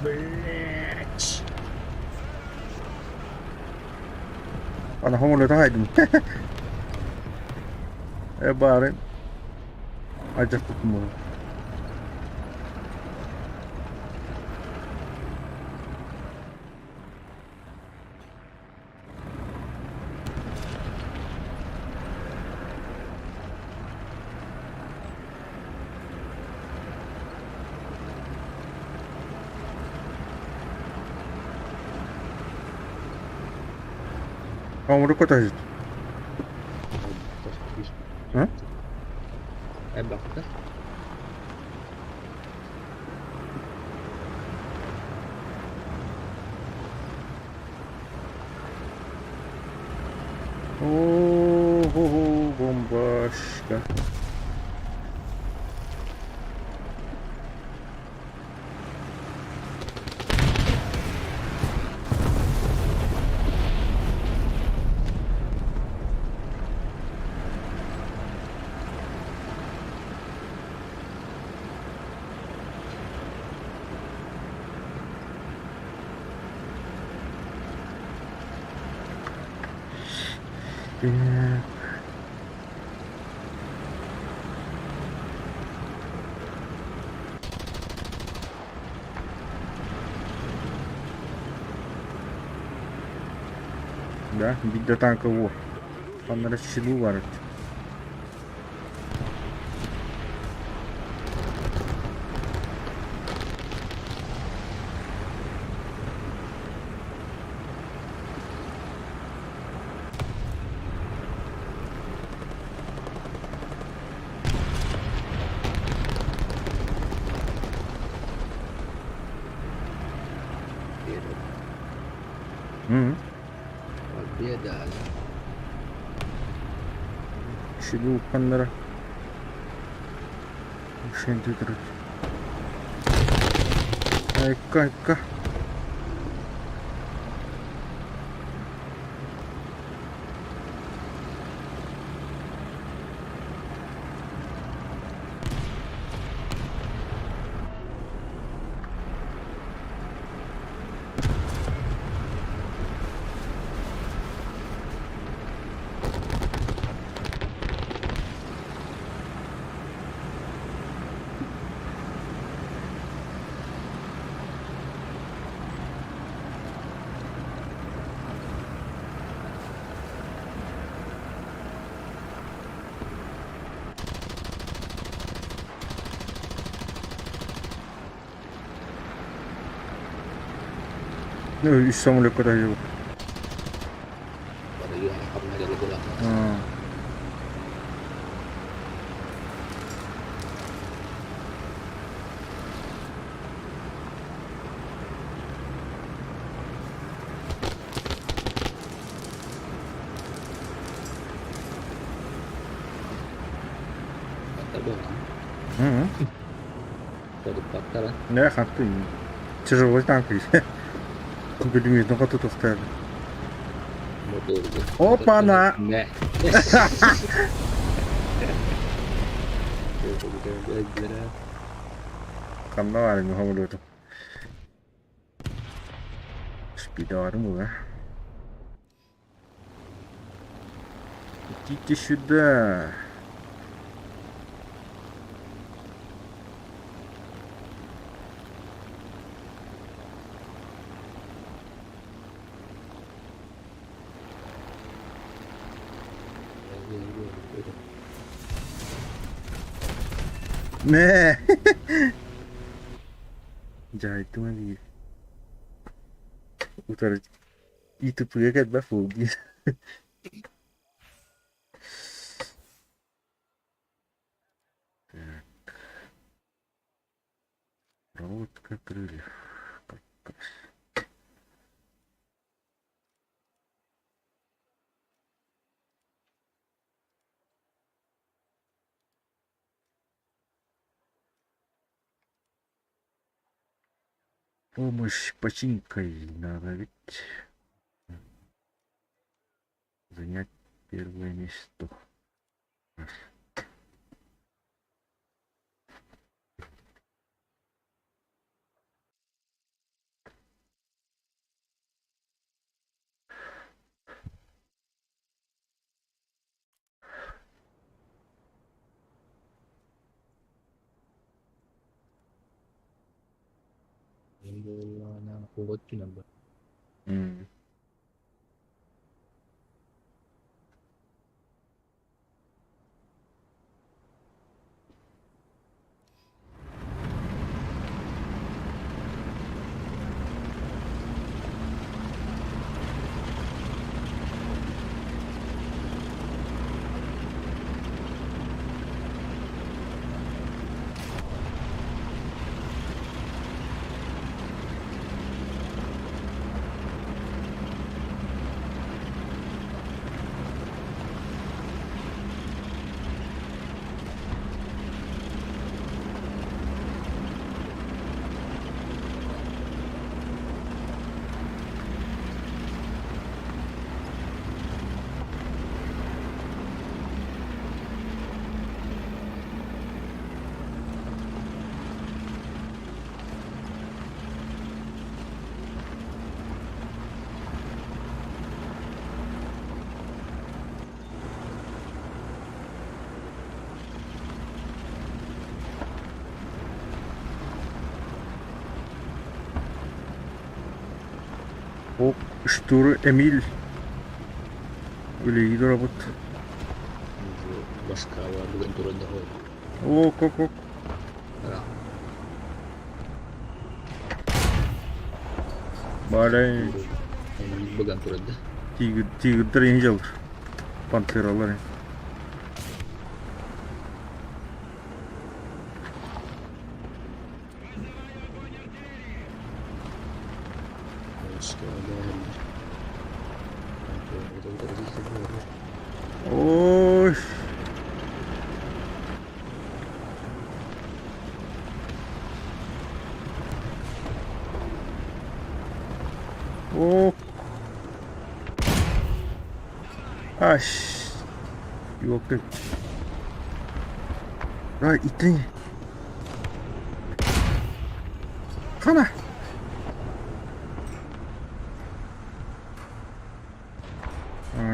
Блять. Ана хомолото хайдым. Э баарын ажаппытым. Хомолото көтө Hı? Элбэхтэр. О, бомбашка. Так. Да, бить танка во. Там расщелу варит. Победа. Щелу ханнара. Шен түтүрүт. Айка, айка. Үс самолетка таһыйабыт. Не хатты. Тяжелый танк. Бүлүмүтүн хоту тохтар. Опа-на! Ханна баарыҥ хомулуотум. Спидорум уга. Идите сюда. Нэ. Дьаһайдым эбии. Утары ИТП-га кэлбэт буол диир. Так. Проводка крыльев. Помощь починкой надо ведь занять первое место. Раз. М. Ок, Штуры Эмиль үлэлии турабыт. Башкаба бүгүн туран да Ок, ок, ок. Баарай Бүгүн туран да. тигр, тигрдэр иһи дьалыр. Пантералар. Ой. О. Аш. Ёпты. Ай, итин. Хана.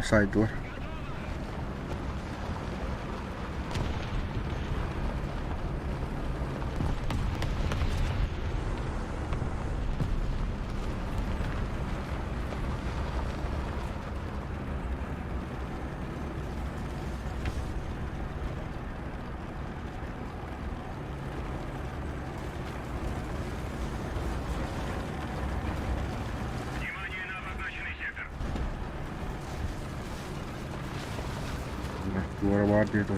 Сайдылар. Туора баар диэтэ.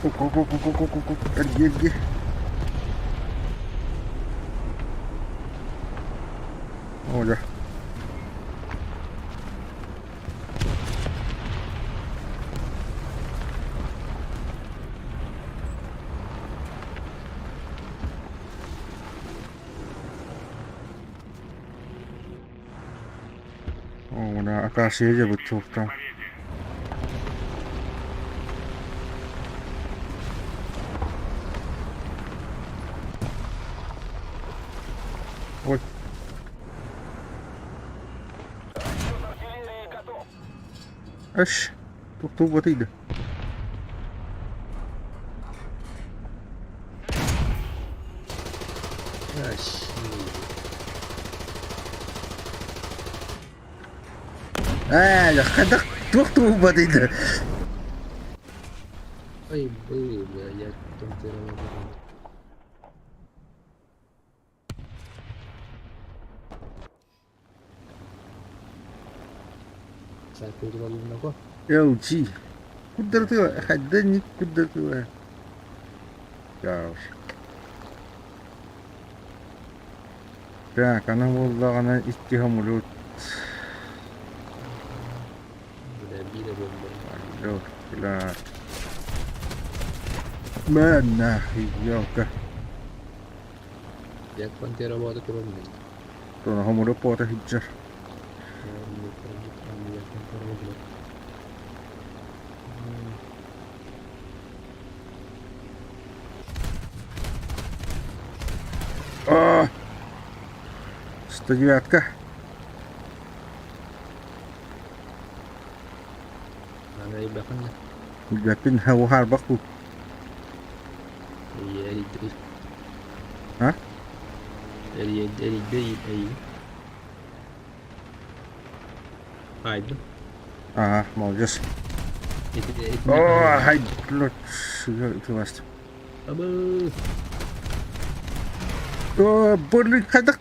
Оп-оп-оп-оп-оп-оп, эргий, эргий. О, дьэ. О, акация дьэ бутуохтаах. Ой. Эш, туох да? Ээ, хайдах туох туһубатый да? Ой, бля, я LG. Куддартыла, хайда не куддартыла. Чаус. Так, ана буоллаҕына икки самолет. Алло, бля. Мэ нахуй, ёлка. Туона хомура пота сылдьар. А! 109-ка. Билбэппин, уһаарбах дуу? А? Ага, молодец. О, хай, блядь, ытыласт. О, блин, хайдах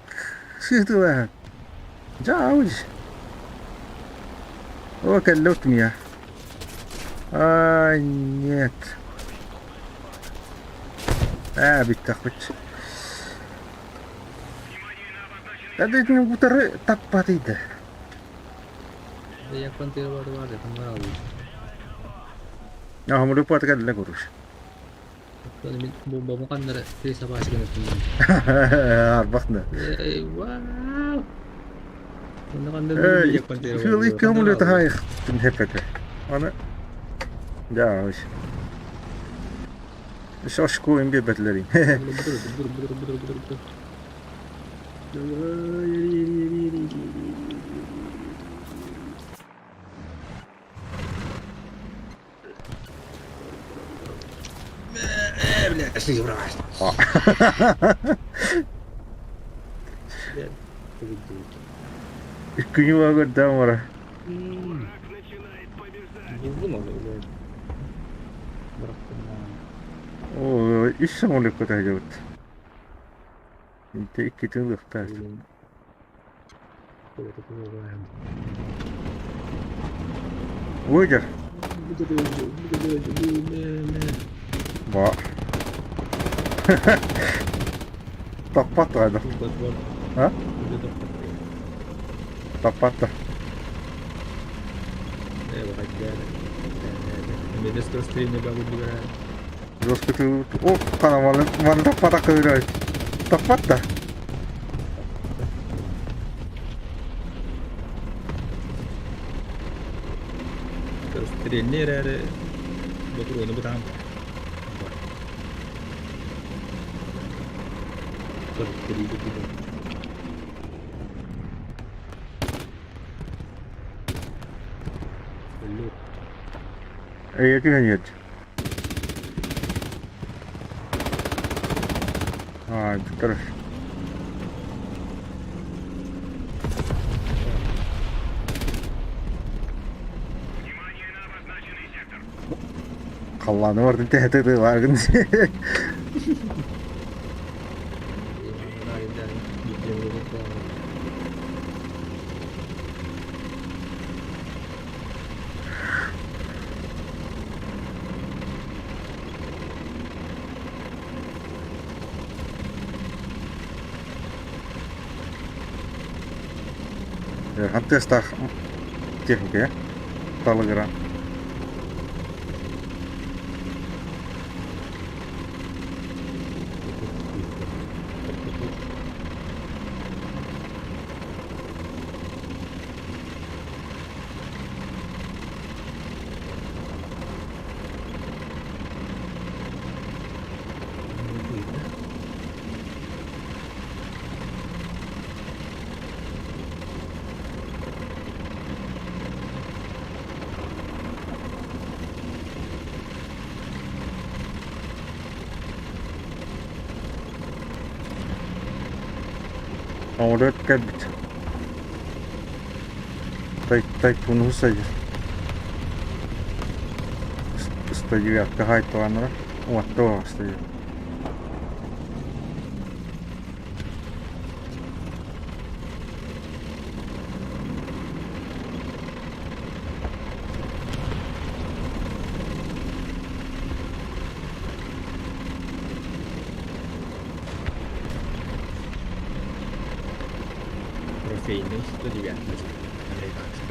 сыытылаһан. Дьаабыч. О, кэллэ утумуйа. Ай, нет. Ээ, бүттэхпит. Эдитин утары таппатыйда. Аһамыры пуата кэллэ куруш. Арбахна. Фил икки самолета хайых хеппете. Аны дьаабыч. Шашку им биэрбэтилэрин. Иккини көрдөөн бара. Оо, үс самолёкка таһдьабыт. Инте иккитин ылыахтаах. Выдер. Ба. Таппат хайдах. А? Таппат. Жестко О, хана маны таппатах кыырай. Таппат да. Стрельни эрээри ботуруону бытаан Эйэ түһэн иһэр. Аа, бүтэр. Халлааны бардын тэһэтэ тыылааргын. Ыарахан тыастаах техника талыгыра. Оҥорор кэлбит. Тайфуну сайыр. 109 хаайталанара. Уотта стоит. Трофейный 109 американский.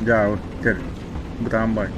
Дьаа, кэл, бытаан бай.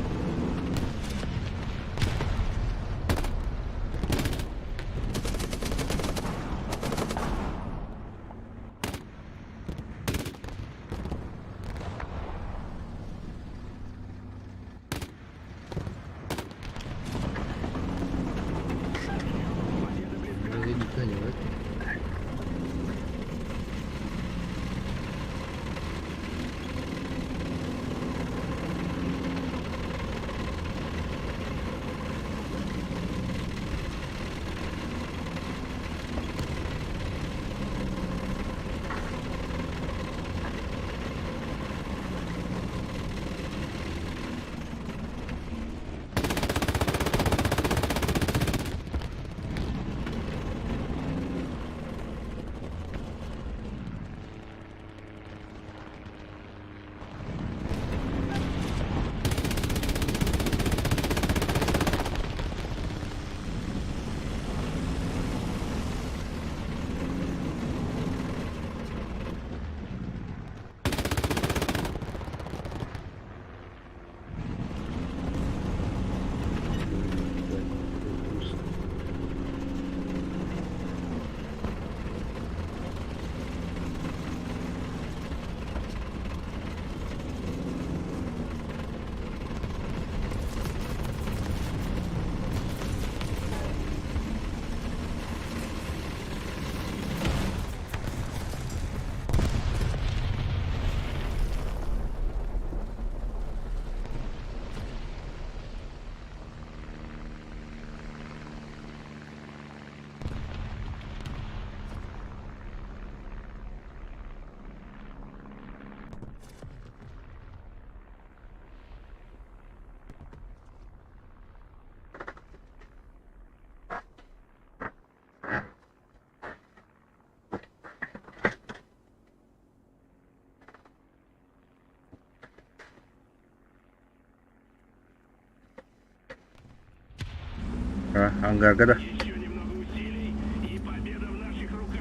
Ангарга да. Еще немного усилий, и победа в наших руках.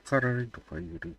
Харарый тухайырый.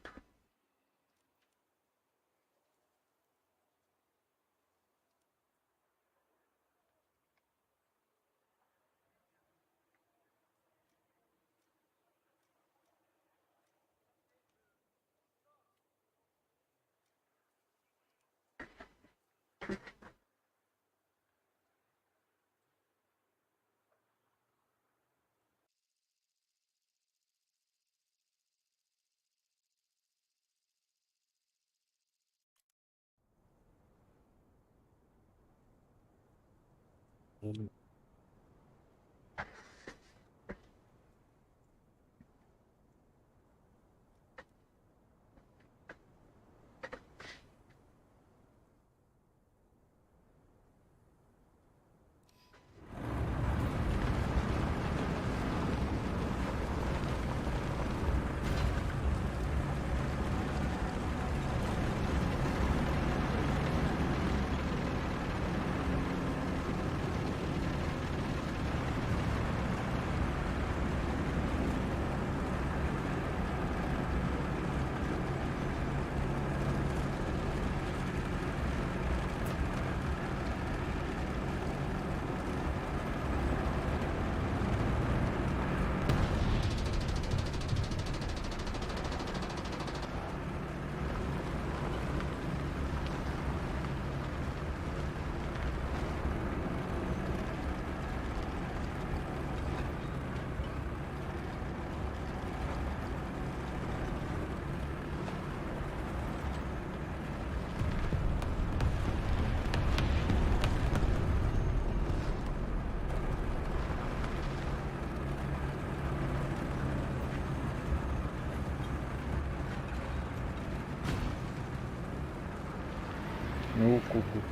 Ну, ку-ку.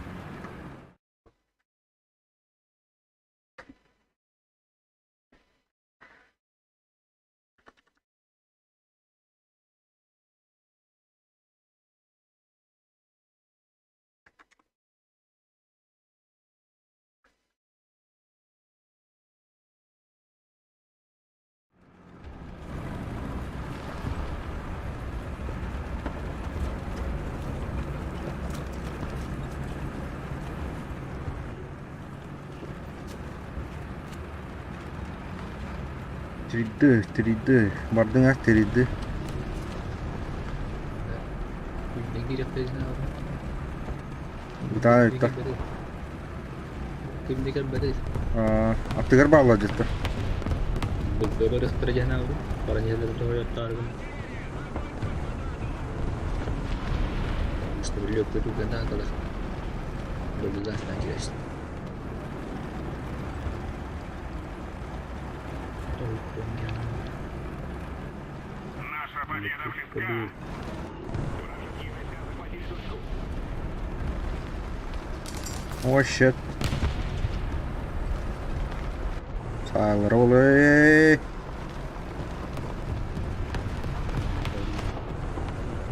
Тридды, тридды, бардыҥ ах тридды. Бытаайыттар. Аттыгар бааллар дьиттэр. Наша победа близка. Вражеские войска захватили точку. Oh shit. Саалара олой.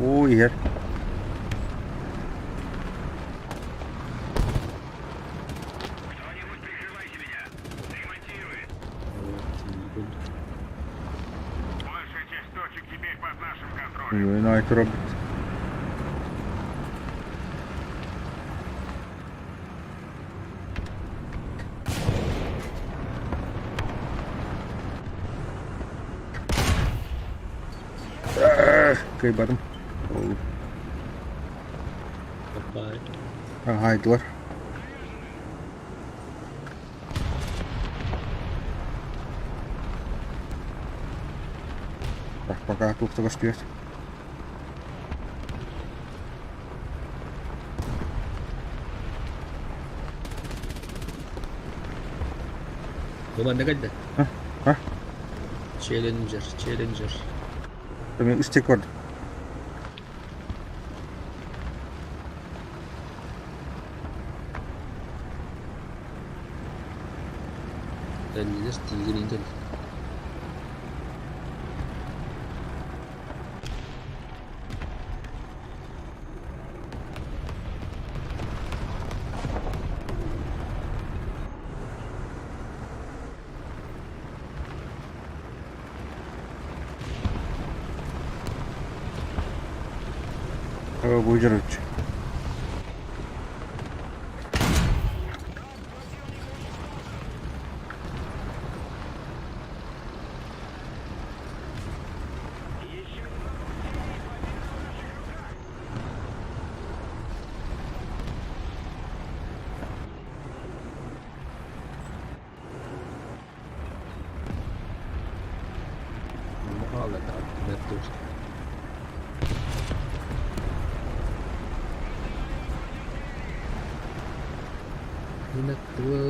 Оо иһэр. Кто-нибудь прикрывайте меня. Ремонтирует. Большая часть точек теперь под нашим контролем. Ой, турабыт. Кыайбатым. Ол аһаайдылар. Так, пока туох да көстүбэт. Бу манна кэллэ. А? А? Challenger, Challenger. Мен үстек көрдүм. Кэллилэр, тиигин кэллэ. Бу дьоруоччу.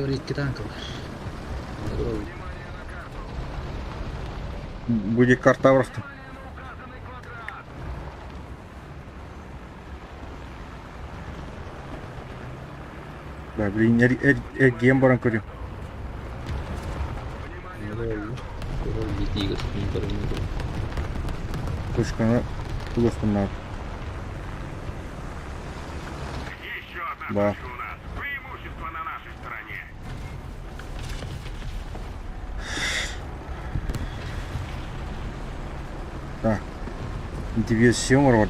Икки танка бар. Будет карта просто. Да, блин, эргиэн баран көрүм. Точканы булуохпун Еще одна Да. точка у нас. Преимущество на нашей стороне. Так. Диверсия оҥорбут.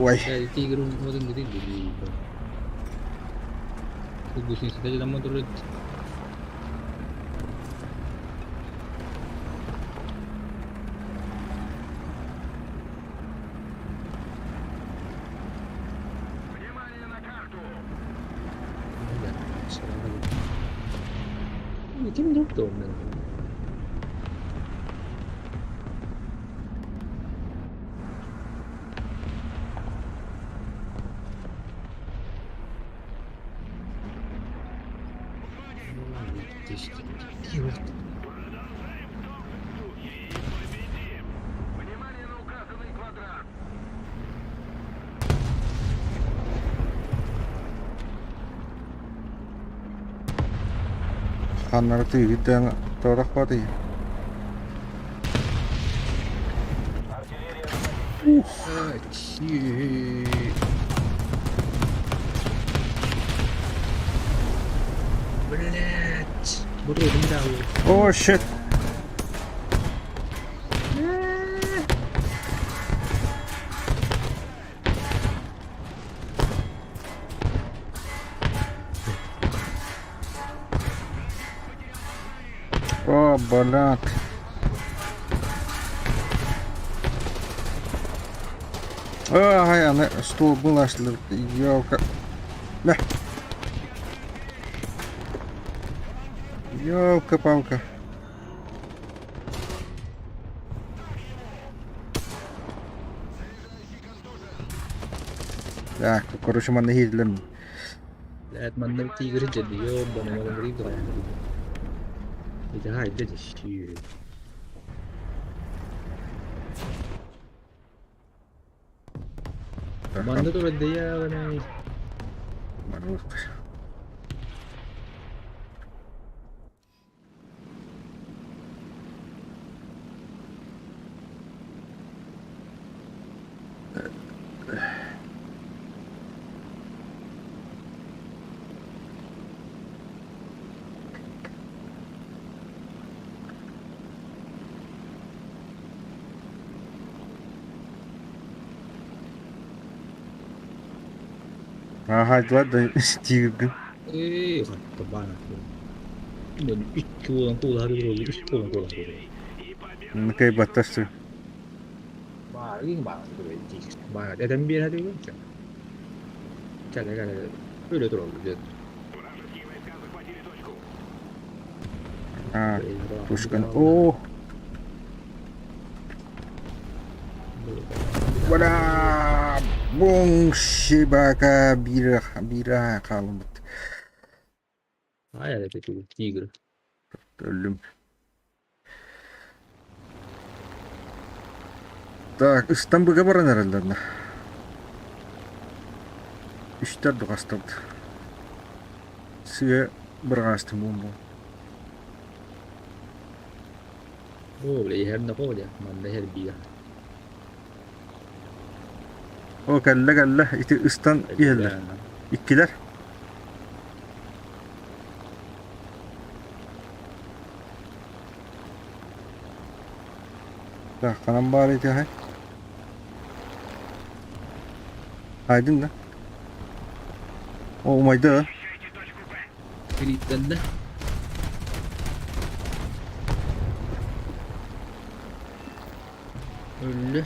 Ой, Внимание на карту! Ханнары тыыһыйдаан тоорохпотуй? Блять! О, shit! О, блядь. Ай, аны столбун ашлыр. Ёлка. Мә. Ёлка-палка. Так, короче, манна иһиллим. Блядь, манна тигр дьэ ёбаный Манна турар дьиэ Ага, ладно, тигргин. Ээ, табана. Икки буолан куулаһар үс буолан куулаһар. Накай баттастыр. Баар, баар, баар. Этэн биэрэ түгэн. Кэлэ кэлэ. Өлө турал диэн. А, пушкан. О! Бара! Бум! Шибака бира бира хаалбыт. Ай, это тигр. Өллүм. Так, Ыстамбыга баран эрэллэр. Үстэр дуҕастабыт. Сыа бырҕаастым буолбу. Оо, бля, иһэр нохоо дьэ, манна иһэр биир. О, кэллэ кэллэ, ити ыстан иһэллэр. Иккилэр. Так, ханан баар ити аһай? Айдын да? О, умайда да? Кириттэннэ. Өллө.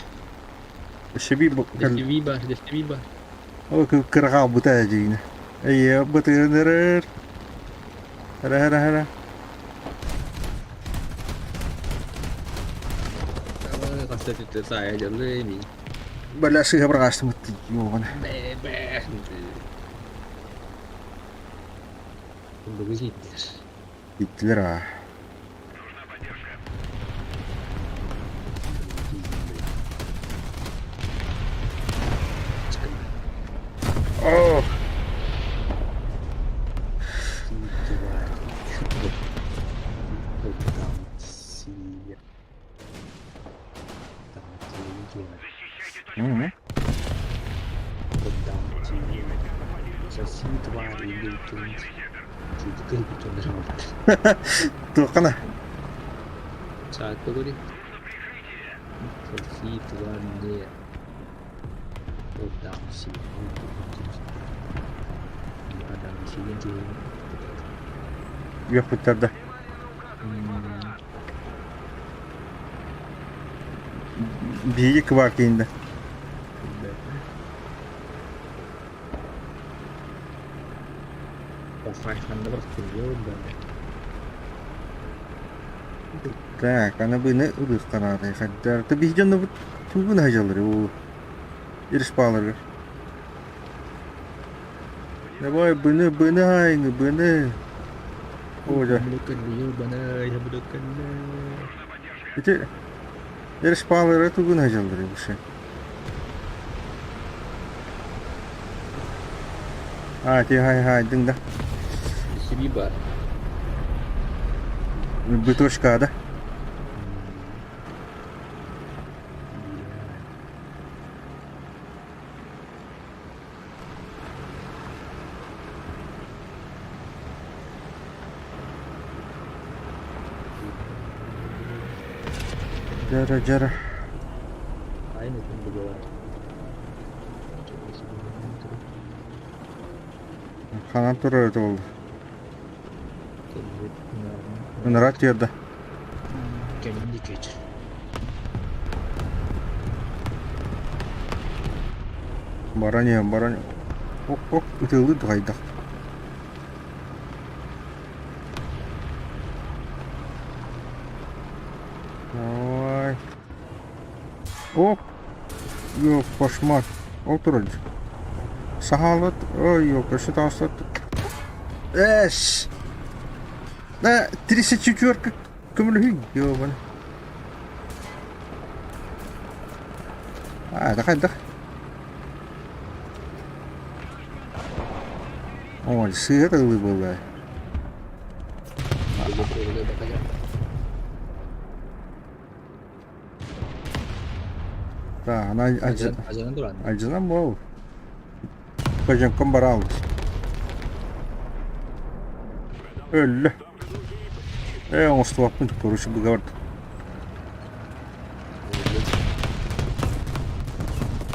Өссө биир Дэстибии баар, дэстибии баар. О, кыра хаалбыта дьиҥинэ. Эйэ, бытыгын эрэр. Эрэ, эрэ, эрэ. Хаста түттэ саайа дьаллы мин. Бля, сыыһа бырҕаастымыт юоҕун. Бэ бэ. Бүгүн иттилэр. Иттилэр аа. О! Мгм. Туоххана? Үөхпүттэр да. Биһиги кыбаар киинде. Так, аны быны ылыахтараары хайдар. Та биһи дьоннобут тугун хаҗалар ол Ирис бааларыгар. Давай быны быны хайны быны. Оо дьэ. Ебана, Ити респаллара тугун сылдьаллар бу А, ти хай хайдың да. Сиби бар. Бытошка да. Жара, жара. Aynı gün bu var. Ханан турар это болды. Ынырат тиэрдэ. Kendini geç. Баран иһэн баран ок ок ытыалыы туһайдах. Ой. Оп. Йо, кошмар. Ол турар. Сахалат. Ой, йо, өссө таҕыстат. Эс. Да, 34 көмөлөһүй. Йо, А, да хайдах. Ой, сыа тылы была. Да, она Альджина был. Кожанком баралыс. Өллө. Э, оҥостубаппын, короче, быгабард.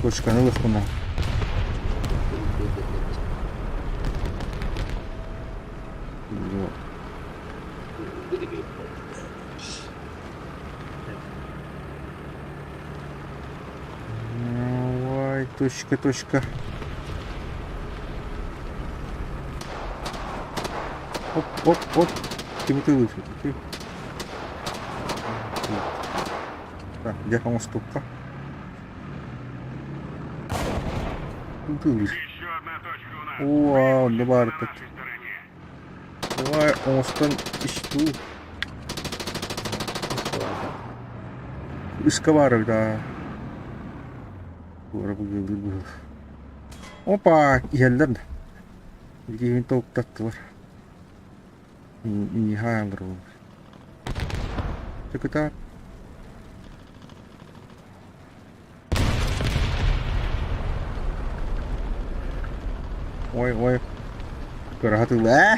Точканы ылыахпына. Давай, точка, точка. Оп, оп, оп. Кими тылыыр? Так, дьэ оҥостукка. Тылыыр. Еще одна точка у нас. Оо, На онно баарыппыт. нашей стороне. Давай оҥостон истуу. Үскэ баар да. Туора быгыалыыр быһыылаах. Опа, иһэллэр да. Билигин тобуктаттылар. Иньиһаалар буолар. Чыкытаат. Ой, ой. Кыраһатылла.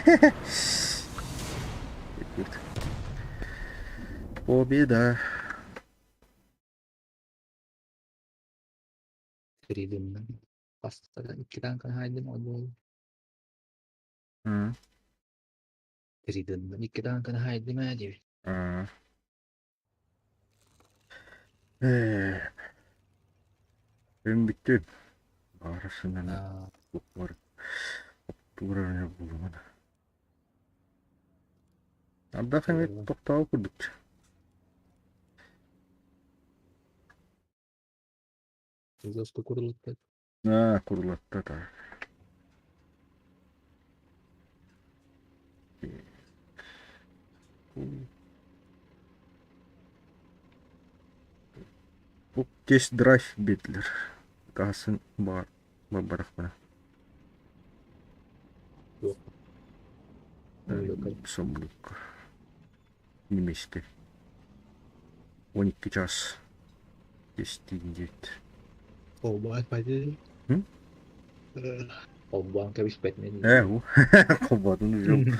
Победа. Freedom'dan. Pastadan 2'den haydim oldu. М. Freedom'dan 2'den haydim hadi. А. Ээ. Эн бүттүм. Барысынан бар. Туурарына булумана. Ардах эмит тохтоо курдук. Жестко курулутта. Аа, курулатта та. Бу тест-драйв биэдилэр. Таһасын баар барбарахпына. Собулукка. Немецкэй. 12 час. Тестиин диэт. Холбоон пойди. М? Холбоон кэбиспэтинэ Ээ, уу. Холбоотун уже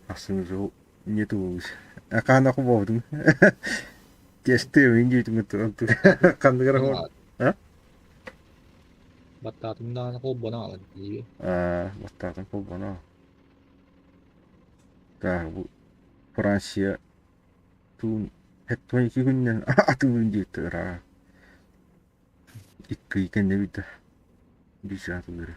асын уже нету болуш. Акаана холбоотун. Тестиин диэтин ханныгар хол. А? Баттаатым даҕаны холбоно аҕалан дии. Аа, баттаатым холбоно. Так, бу Франция туун 72 күнүнэн атыылыын диэттэр аа. Икки кэннэ бүтэ. Биир атыылыыр.